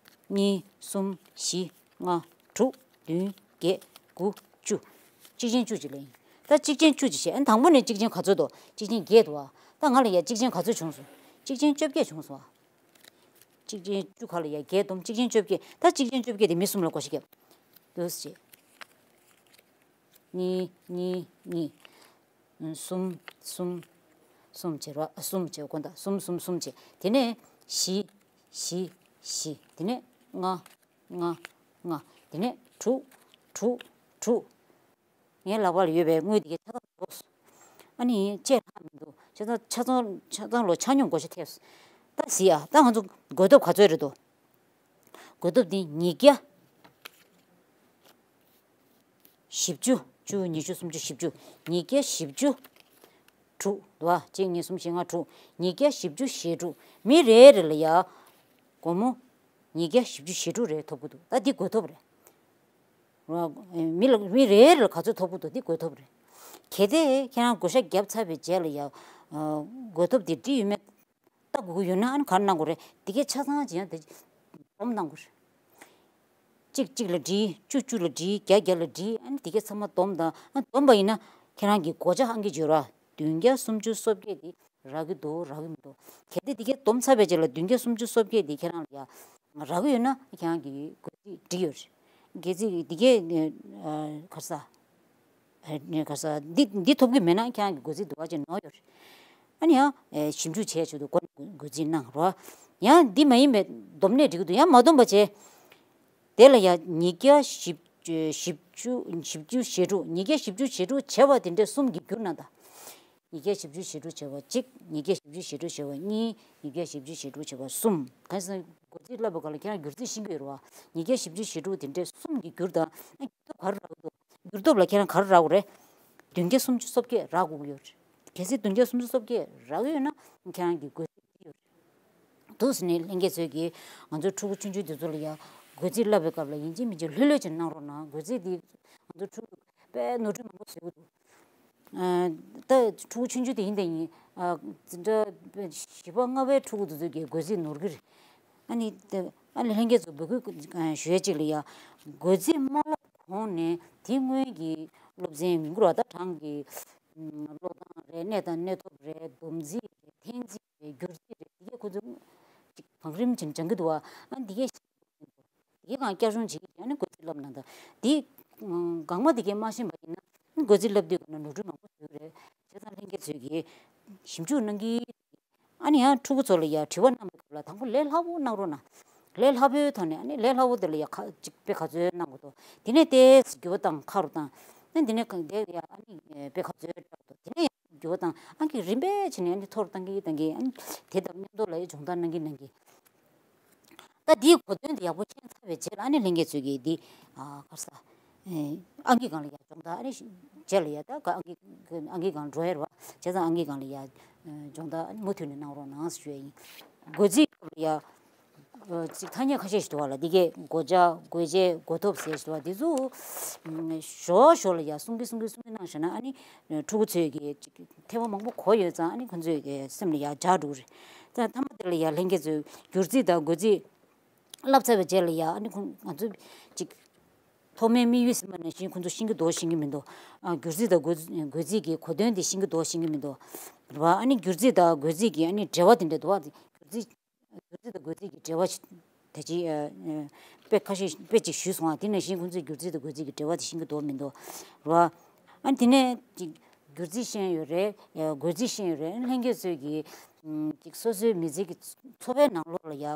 གཉིས། གསུམ། བཞི། ལྔ། དྲུག་བདུན། བརྒྱད། དགུ། བཅུ། གཅིག་ཅན་བཅུ་ཅིག་ལེན། ད་གཅིག་ཅན་བཅུ་ཅིག་བྱས། ཨ་དང་པོ་ནས་གཅིག་ཅན་ག་ཚོད་འདུག་གཅིག་ཅན་བརྒྱད་འདུག་བ། ད་ང་ལ་ཡ་གཅིག་ཅན་ག་ཚོད་བྱུང་སོང་། གཅིག་ཅན་བཅོ་བརྒྱད་བྱུང་སོང་བ། གཅིག་ཅན་བཅུ་ཁ་ལ་ཡ་བརྒྱད་བསྡོམས་གཅིག་ཅན་བཅོ་བརྒྱད། ད་གཅིག་ཅན་བཅོ་བརྒྱད་དེ་མི་གསུམ་ལ་བགོ་བཤའ་བརྒྱབ། འདུག་སེ་བྱས། གཉིས། གཉིས། གཉིས། གསུམ། གསུམ། གསུམ་བྱེད་རོགས། གསུམ་བྱེད་དགོས་ད། གསུམ། གསུམ། གསུམ་བྱེད། དེ་ནས་བཞི། བཞི། བཞི། དེ་ནས་ལྔ། ལྔ། ལྔ། དེ་ནས་དྲུག་དྲུག་དྲུག་ངའི་ལག་པ་ལ་ཡོད་པའི་དངུལ་དེ་གའི་ཆ་ཚང་རྫོགས་སོང་། ཨ་ནི་ཆད་ལྷག་མི་འདུག་ཆ་ཚང་། ཆ་ཚང་། ཆ་ཚང་ལོ་ཆ་སྙོམས་བགོ་བཤའ་ཐེབས་སོང་། ད་གཟིགས་ཨ། ད་ང་ཚོ་བགོ་ཐོབ་ག་ཚོད་རེད་འདུག་བགོ་ཐོབ་འདི་ཉིས་བརྒྱ་བཞི་བཅུ། བཅུ། ཉི་ཤུ། སུམ་ཅུ། བཞི་བཅུ། ཉིས་བརྒྱ་བཞི་བཅུ་དྲུག་འདུག་བ། གཅིག་གཉིས། གསུམ། བཞི། ལྔ། དྲུག་ཉིས་བརྒྱ་བཞི་བཅུ་ཞེ་དྲུག་མི་རེ་རེ་ལ་ཡ་སྒོར་མོ་ཉིས་བརྒྱ་བཞི་བཅུ་ཞེ་དྲུག་རེ་ཐོབ་ཀྱི་འདུག་ད་འདི་བགོ་ཐོབ་རེད། མི་ལ། མི་རེ་རེ་ལ་ག་ཚོད་ཐོབ་ཀྱི་འདུག་འདི་བགོ་ཐོབ་རེད། གལ་ཏེ་ཁྱེད་རང་བགོ་བཤའ་བརྒྱབ་ཚར་བའི་རྗེས་ལ་ཡ་བགོ་ཐོབ་འདི་འགྲིག་ཡོད་མེད་ལྟ་དགོས་ཀྱི་ཡོད་ན། ཨ་ནི་ག་རེ་གནང་དགོས་རེད། འདི་གའི་ཆ་ཚང་ཅིག་ཡང་དེ་བསྡོམས་གནང་དགོས་རེད། གཅིག་གཅིག་ལ་བསྒྲིལ། བཅུ་བཅུ་ལ་བསྒྲིལ། བརྒྱ་བརྒྱ་ལ་བསྒྲིལ། ཨ་ནི་དེ་གའི་ཚང་མ་བསྡོམས་དང་། ཨ་བསྡོམས་པ་ཡིན་ན་ཁྱེད་རང་གི་བགོ་བྱ་ཨང་ཀི་འབྱོར་བ་བདུན་བརྒྱ་སུམ་ཅུ་སོ་བརྒྱད་དེ་རག་གི་འདུག་རག་གི་མི་འདུག་གལ་ཏེ་དེ་གའི་བསྡོམས་ཚར་བའི་རྗེས་ལ་བདུན་བརྒྱ་སུམ་ཅུ་སོ་བརྒྱད་དེ་ཁྱེད་རང་ལ་ཡ་རག་གི་ཡོད་ན། ཁྱེད་རང་གི་བགོ་རྩིས་འགྲིག་ཡོད་རེད། གལ་སྲིད་དེ་གའི་ཨ་ག་རེ་ཟ། ཨ་ནི་ག་རེ་ཟ། འདི་འདི་ཐོབ་གི་མེད་ན་ཁྱེད་རང་གི་བགོ་རྩིས་འདུག་བ་ཅིག་ནོར་ཡོད་རེད། ཨ་ནི་ཡང་ཨེ་ཞིབ་འཇུག་བྱས་ཆེད་དུ་སྒོ་ནས་བགོ་རྩིས་གནང་རོགས། ཡང་འདི་མ་ཡིན་པའི་བསྡོམས་ནས་འགྲིག་གི་འདུག་ཡང་མ་བསྡོམས་པ་བྱས། དེ་ལ་ཡང་ཉིས་བརྒྱ་བཞི་བཅུ། བཞི་བཅུ་ཞེ་དྲུག་ཉིས་བརྒྱ་བཞི་བཅུ་ཞེ་དྲུག་བྱས་པ་དེ་འདྲའི་གསུམ་གྱིས་བསྒྱུར་གནང་དང་། ཉིས་བརྒྱ་བཞི་བཅུ་ཞེ་དྲུག་བྱས་པ་གཅིག་ཉིས་བརྒྱ་བཞི་བཅུ་ཞེ་དྲུག་བྱས་པ་གཉིས། ཉིས་བརྒྱ་བཞི་བཅུ་ཞེ་དྲུག་བྱས་པ་གསུམ། གང་ཡིན་ཟེར་ན་བགོ་རྩིས་བསླབ་པའི་སྐབས་ལ་ཁྱེད་རང་བསྒྱུར་རྩིས་ཤེས་ཀྱི་ཡོད་རེད་བ། ཉིས་བརྒྱ་བཞི་བཅུ་ཞེ་དྲུག་དེ་འདྲའི་གསུམ་གྱིས་བསྒྱུར་དང་། ཨ་འགྱུར་ལྡོག་ག་རེ་རག་གི་འདུག་འགྱུར་ལྡོག་ལ་ཁྱེད་རང་ག་རེ་རག་དགོས་རེད། བདུན་བརྒྱ་སུམ་ཅུ་སོ་བརྒྱད་རག་དགོས་ཀྱི་ཡོད་རེད། གལ་སྲིད་བདུན་བརྒྱ་སུམ་ཅུ་སོ་བརྒྱད་རག་གི་ཡོད་ན་ཁྱེད་རང་གི་བགོ་རྩིས་འགྲིག་ཡོད་རེད། འདུག་ཟེར་ནས་ལྷན་རྒྱས་ཚོས་ཀྱིས་ང་ཚོའི་ཕྲུ་གུ་ཆུང་ཆུང་དེ་ཚོ་ལ་ཡ་བགོ་རྩིས་བསླབ་པའི་སྐབས་ལ་ཡིན་གཅིག་མིན་གཅིག་ལྷོད་ལྷོད་ཅིག་གནང་རོགས་གནང་། བགོ་རྩིས་འདི་ང་ཚོའི་ཕྲུ་གུ་དཔེ་ནོར་འཁྲུལ་མང་པོ་བཟོ་གི་འདུག་ཨ་ད་ཕྲུ་གུ་ཆུང་ཆུང་དེ་ཡིན་དེ་ཡིན། ཨ་འཛིན་གྲྭ་བཞི་པ་ལྔ་པའི་ཕྲུ་གུ་དེ་ཚོ་གིས་བགོ་རྩིས་ནོར་གི་རེད། ཨ་ནི་དེ་ཨ་ནི་ལྷན་རྒྱས་ཚོ་འབོད་སྐུལ་ཞུ་ཡས་གཅིག་ལ་ཡ། བགོ་རྩིས་མ་བསླབ་གོང་ནས་དེ་སྔོན་གྱི་སློབ་ཚན་མི་འགོར་བ། ད་གྲངས་ཀྱི་ཀློག་སྟངས་རེད། གནས་དང་གནས་ཐོབ་རེད། སྡོམ་རྩིས་རེད། འཐེན་རྩིས་རེད། བསྒྱུར་རྩིས་རེད། དེ་གས་ཁོ་ཚོ་ཅིག་བང་རིམ་ཅིག་སྦྱང་གི་འདུག་བ། ཨ་ནི་དེ་གས། དེ་གང་བསྐྱར་སྦྱོང་བྱེད་ཀྱི་ཡང་ནི་བགོ་རྩིས་བསླབ་གནང་དང་། དེ་གང་མ་དེ་གས་མ་ཤེས་པ་ཡིན་ན་བགོ་རྩིས་བསླབ་དུས་ག་ན་ནོར་འཁྲུལ་མང་པོ་ཡོད་རེད། ལྷན་རྒྱས་ཚོས་ཀྱིས་ཞིབ་འཇུག་གནང་གི། ཨ་ནི་ཡང་ཕྲུ་གུ་ཚོ་ལ་ཡང་དྲི་བ་གནང་བའི་སྐབས་ལ་དང་པོ་ལས་སླ་པོ་གནང་རོགས་གནང་། ལས་སླ་པོའི་ཐོག་ནས་ཨ་ནི་ལས་སླ་པོ་དེ་ལ་ཡང་ཁ་ཅིག་དཔེ་ག་ཚོད་གནང་དགོས་འདུག་དེ་ནས་ཏོག་ཙམ་འགྱུར་བ་བཏང་ཁ་རུ་བཏང་། ཨ་དེ་ནས་གང་དེ་ཡང་ཨ་ནི་དཔེ་ག་ཚོད་འདྲ་འདུག་དེ་ནས་ཡང་འགྱུར་བ་བཏང་། ཨ་གི་རིམ་པས་བྱས་ནས་ཨ་ནི་མཐོ་རུ་བཏང་གི་བཏང་གི། ཨ་ནི་དེ་དང་མཉམ་དུ་ལ་ཡང་སྦྱོང་བརྡར་གནང་གི་གནང་གི། ད་འདིའི་གོ་དོན་དེ་ཡག་པོ་ཤེས་ཚར་བའི་རྗེས་ལ་ཨ་ནི་ལྷན་རྒྱས་ཚོས་ཀྱིས་འདི་ཨ་ག་རེ་ཟ། ཨེ་ཨང་ཀི་སྒང་ལ་ཡ་སྦྱོང་བརྡར། ཨ་ནི་རྗེས་ལ་ཡ་ད་ག་ཨང་ཀི་ཨང་ཀི་སྒང་འགྲོ་ཡ་རེད་བ། བྱས་ཙང་ཨང་ཀི་སྒང་ལ་ཡ་སྦྱོང་བརྡར་ཨ་ནི་མུ་མཐུད་ནས་གནང་རོགས་གནང་ཞུ་ཡ་ཡིན། བགོ་རྩིས་སྐབས་ལ་ཡ་ཨ་ཅིག་ཐ་སྙད་ཁ་ཤས་ཤིག་འདུག་བ་ལ། འདི་གས་བགོ་བྱ། བགོ་བྱེད། བགོ་ཐོབ་ཟེར་ཞིག་འདུག་བ། འདི་ཚོ་ཨ་ཞོར་ཞོར་ལ་ཡ་གསུང་གི་གསུང་གི་གསུང་གི་གནང་བཞག་ན་ཨ་ནི་ཕྲུ་གུ་ཚོས་ཀྱི་ཅིག་ཐེ་བ་མང་པོ་གོ་ཡོད་ཙང་ཨ་ནི་ཁོ་ཚོའི་སེམས་ལ་ཡ་འཇགས་འགྲོ་གི་རེད། ད་མཐའ་མ་དེ་ལ་ཡ་ལྷན་རྒྱས་ཚོས་སྒྱུར་རྩིས་དང་བགོ་རྩིས་བསླབ་ཚར་བའི་རྗེས་ལ་ཡ་ཨ་ནི་ཁོང་ང་ཚོ་ཅིག་ཐོག་མའི་དམིགས་ཡུལ་ཟིན་པ་ནང་བཞིན་ཁོང་ཚོ་ཤེས་ཀྱི་འདུག་ཤེས་ཀྱི་མི་འདུག་ཨ་སྒྱུར་རྩིས་དང་བགོ་བགོ་རྩིས་ཀྱི་གོ་དོན་དེ་ཤེས་ཀྱི་འདུག་ཤེས་ཀྱི་མི་འདུག་རེད་བ། ཨ་ནི་སྒྱུར་རྩིས་དང་བགོ་རྩིས་ཀྱི་ཨ་ནི་འབྲེལ་བ་དེ་འདྲ་འདུག་བ། སྒྱུར་རྩིས་སྒྱུར་རྩིས་དང་བགོ་རྩིས་ཀྱི་འབྲེལ་བ་ཞིག་ད་ཅི་ཨ་ཨ་དཔེ་ཁ་ཤས་དཔེ་ཅིག་ཞུས་སོང་ཨ། དེ་ནང་བཞིན་ཁོང་ཚོས་སྒྱུར་རྩིས་དང་བགོ་རྩིས་ཀྱི་འབྲེལ་བ་དེ་ཤེས་ཀྱི་འདུག་མི་འདུག་རེད་བ། ཨ་ནི་དེ་ནས་ཅིག་སྒྱུར་རྩིས་ཤེས་ཡོད་རེད། ཨ་བགོ་རྩིས་ཤེས་ཡོད་རེད། ཨ་ནི་ལྷན་རྒྱས་ཚོས་ཀྱིས་ཨམ་ཅིག་སོ་སོའི་མི་ཚེ་གི་འཚོ་བའི་ནང་ལོགས་ལ་ཡ་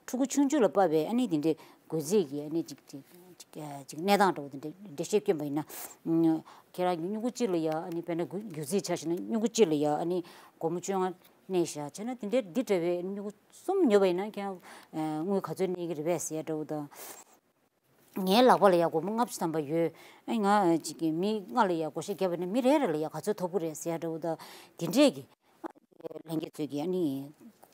ཕྲུ་གུ་ཆུང་ཆུང་ལ་དཔག་པའི་ཨ་ནི་དེ་འདྲའི་བགོ་རྩིས་ཀྱི་ཨ་ནི་ཅིག་ཅིག་ཅིག་ཨ་ཅིག་གནས་སྟངས་འདྲ་བོ་དེ་འདྲ་འགྲེལ་བཤད་བསྐྱོན་པ་ཡིན་ན། ཨམ་ཁྱེད་རང་གི་སྨྱུ་གུ་གཅིག་ལ་ཡ་ཨ་ནི་དཔེར་ན་བགོ་སྒྱུར་རྩིས་ཆ་བཞག་ན་སྨྱུ་གུ་གཅིག་ལ་ཡ་ཨ་ནི་སྒོར་མོ་བཅོ་ལྔ་གནས་བཞག་བྱས་ན་དེ་འདྲའི་འདི་འདྲ་བའི་སྨྱུ་གུ་གསུམ་ཉོས་པ་ཡིན་ན་ཁྱེད་རང་དངུལ་ག་ཚོད་གནས་ཀྱི་རེད་པས་ཟེར་འདྲ་བོ་དང་། ངའི་ལག་པ་ལ་ཡ་སྒོར་མོ་ལྔ་བཅུ་ཐམ་པ་ཡོད། ཨ་ང་ཅིག་གི་མི་ལྔ་ལ་ཡ་བགོ་བཤའ་བརྒྱབ་པ་ན་མི་རེ་རེ་ལ་ཡ་ག་ཚོད་ཐོབ་ཀྱི་རེད་ཟེར་ཡ་འདྲ་བོ་དང་དེ་འདྲས་ཀྱི། ལྷན་རྒྱས་ཚོས་ཀྱི་ཨ་ནི་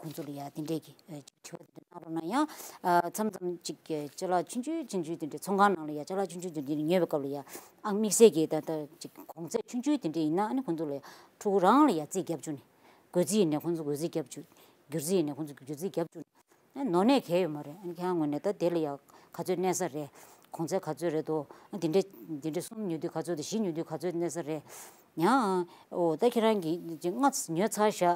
ཁོང་ཚོ་ལ་ཡ་དེ་འདྲས་ཀྱི་ཨ་ཅིག་དྲི་བ་དེ་འདྲ་གནང་རོགས་གནང་། ཡང་ཨ་མཚམས་མཚམས་ཅིག་གི་ཅ་ལག་ཆུང་ཆུང་ཆུང་ཆུང་དེ་འདྲས་ཚོང་ཁང་ནང་ལ་ཡ་ཅ་ལག་ཆུང་ཆུང་དེ་འདྲས་ཉོས་པའི་སྐབས་ལ་ཡ་ཨ་དམིགས་བསལ་གྱི་ད་ལྟ་ཅིག་གོང་ཚད་ཆུང་ཆུང་དེ་འདྲས་ཡིན་ན་ཨ་ནི་ཁོང་ཚོ་ལ་ཡ་ཕྲུ་གུ་རང་ལ་ཡ་རྩིས་རྒྱབ་བཅུག་ནས། བགོ་རྩིས་ཡིན་ནས་ཁོང་ཚོ་བགོ་རྩིས་རྒྱབ་བཅུག་སྒྱུར་རྩིས་ཡིན་ནས་ཁོང་ཚོ་སྒྱུར་རྩིས་རྒྱབ་བཅུག་ཨ་ནོར་ནས་གལ་ཡོད་མ་རེད། ཨ་ནི་ཁྱེད་རང་ངོས་ནས་ད་དེ་ལ་ཡ་ག་ཚོད་གནས་ས་རེད། གོང་ཚད་ག་ཚོད་རེད་འདུག་ཨ་དེ་འདྲས་དེ་འདྲས་གསུམ་ཉོ་དུས་ག་ཚོད་དང་བཞི་ཉོ་དུས་ག་ཚོད་གནས་ས་རེད། ཡང་ཨོ་ད་ཁྱེད་རང་གིས་ཅིག་ལྔ་ཉོས་ཚར་བཞག་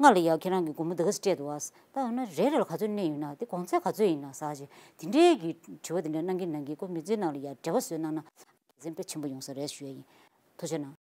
ལྔ་ལ་ཡ་ཁྱེད་རང་གིས་སྒོར་མོ་འདི་ག་ཙམ་སྤྲད་འདུག་ཨ། ད་འོ་ན་རེ་རེ་ལ་ག་ཚོད་གནས་ཡོད་ན། དེ་གོང་ཚད་ག་ཚོད་ཡིན་ན་ཟེར་ཅིག་དེ་འདྲས་ཀྱི་དྲི་བ་དེ་འདྲ་གནང་གིན་གནང་གིན་ཁོ་མི་ཚེ་ནང་ལ་ཡ་འབྲེལ་བ་བཟོས་གནང་ན་དགེ་མཚན་དཔེ་ཆེན་པོ་ཡོང་ས་རེད་ཞུ་ཡ་ཡིན། ཐུགས་རྗེ་གནང་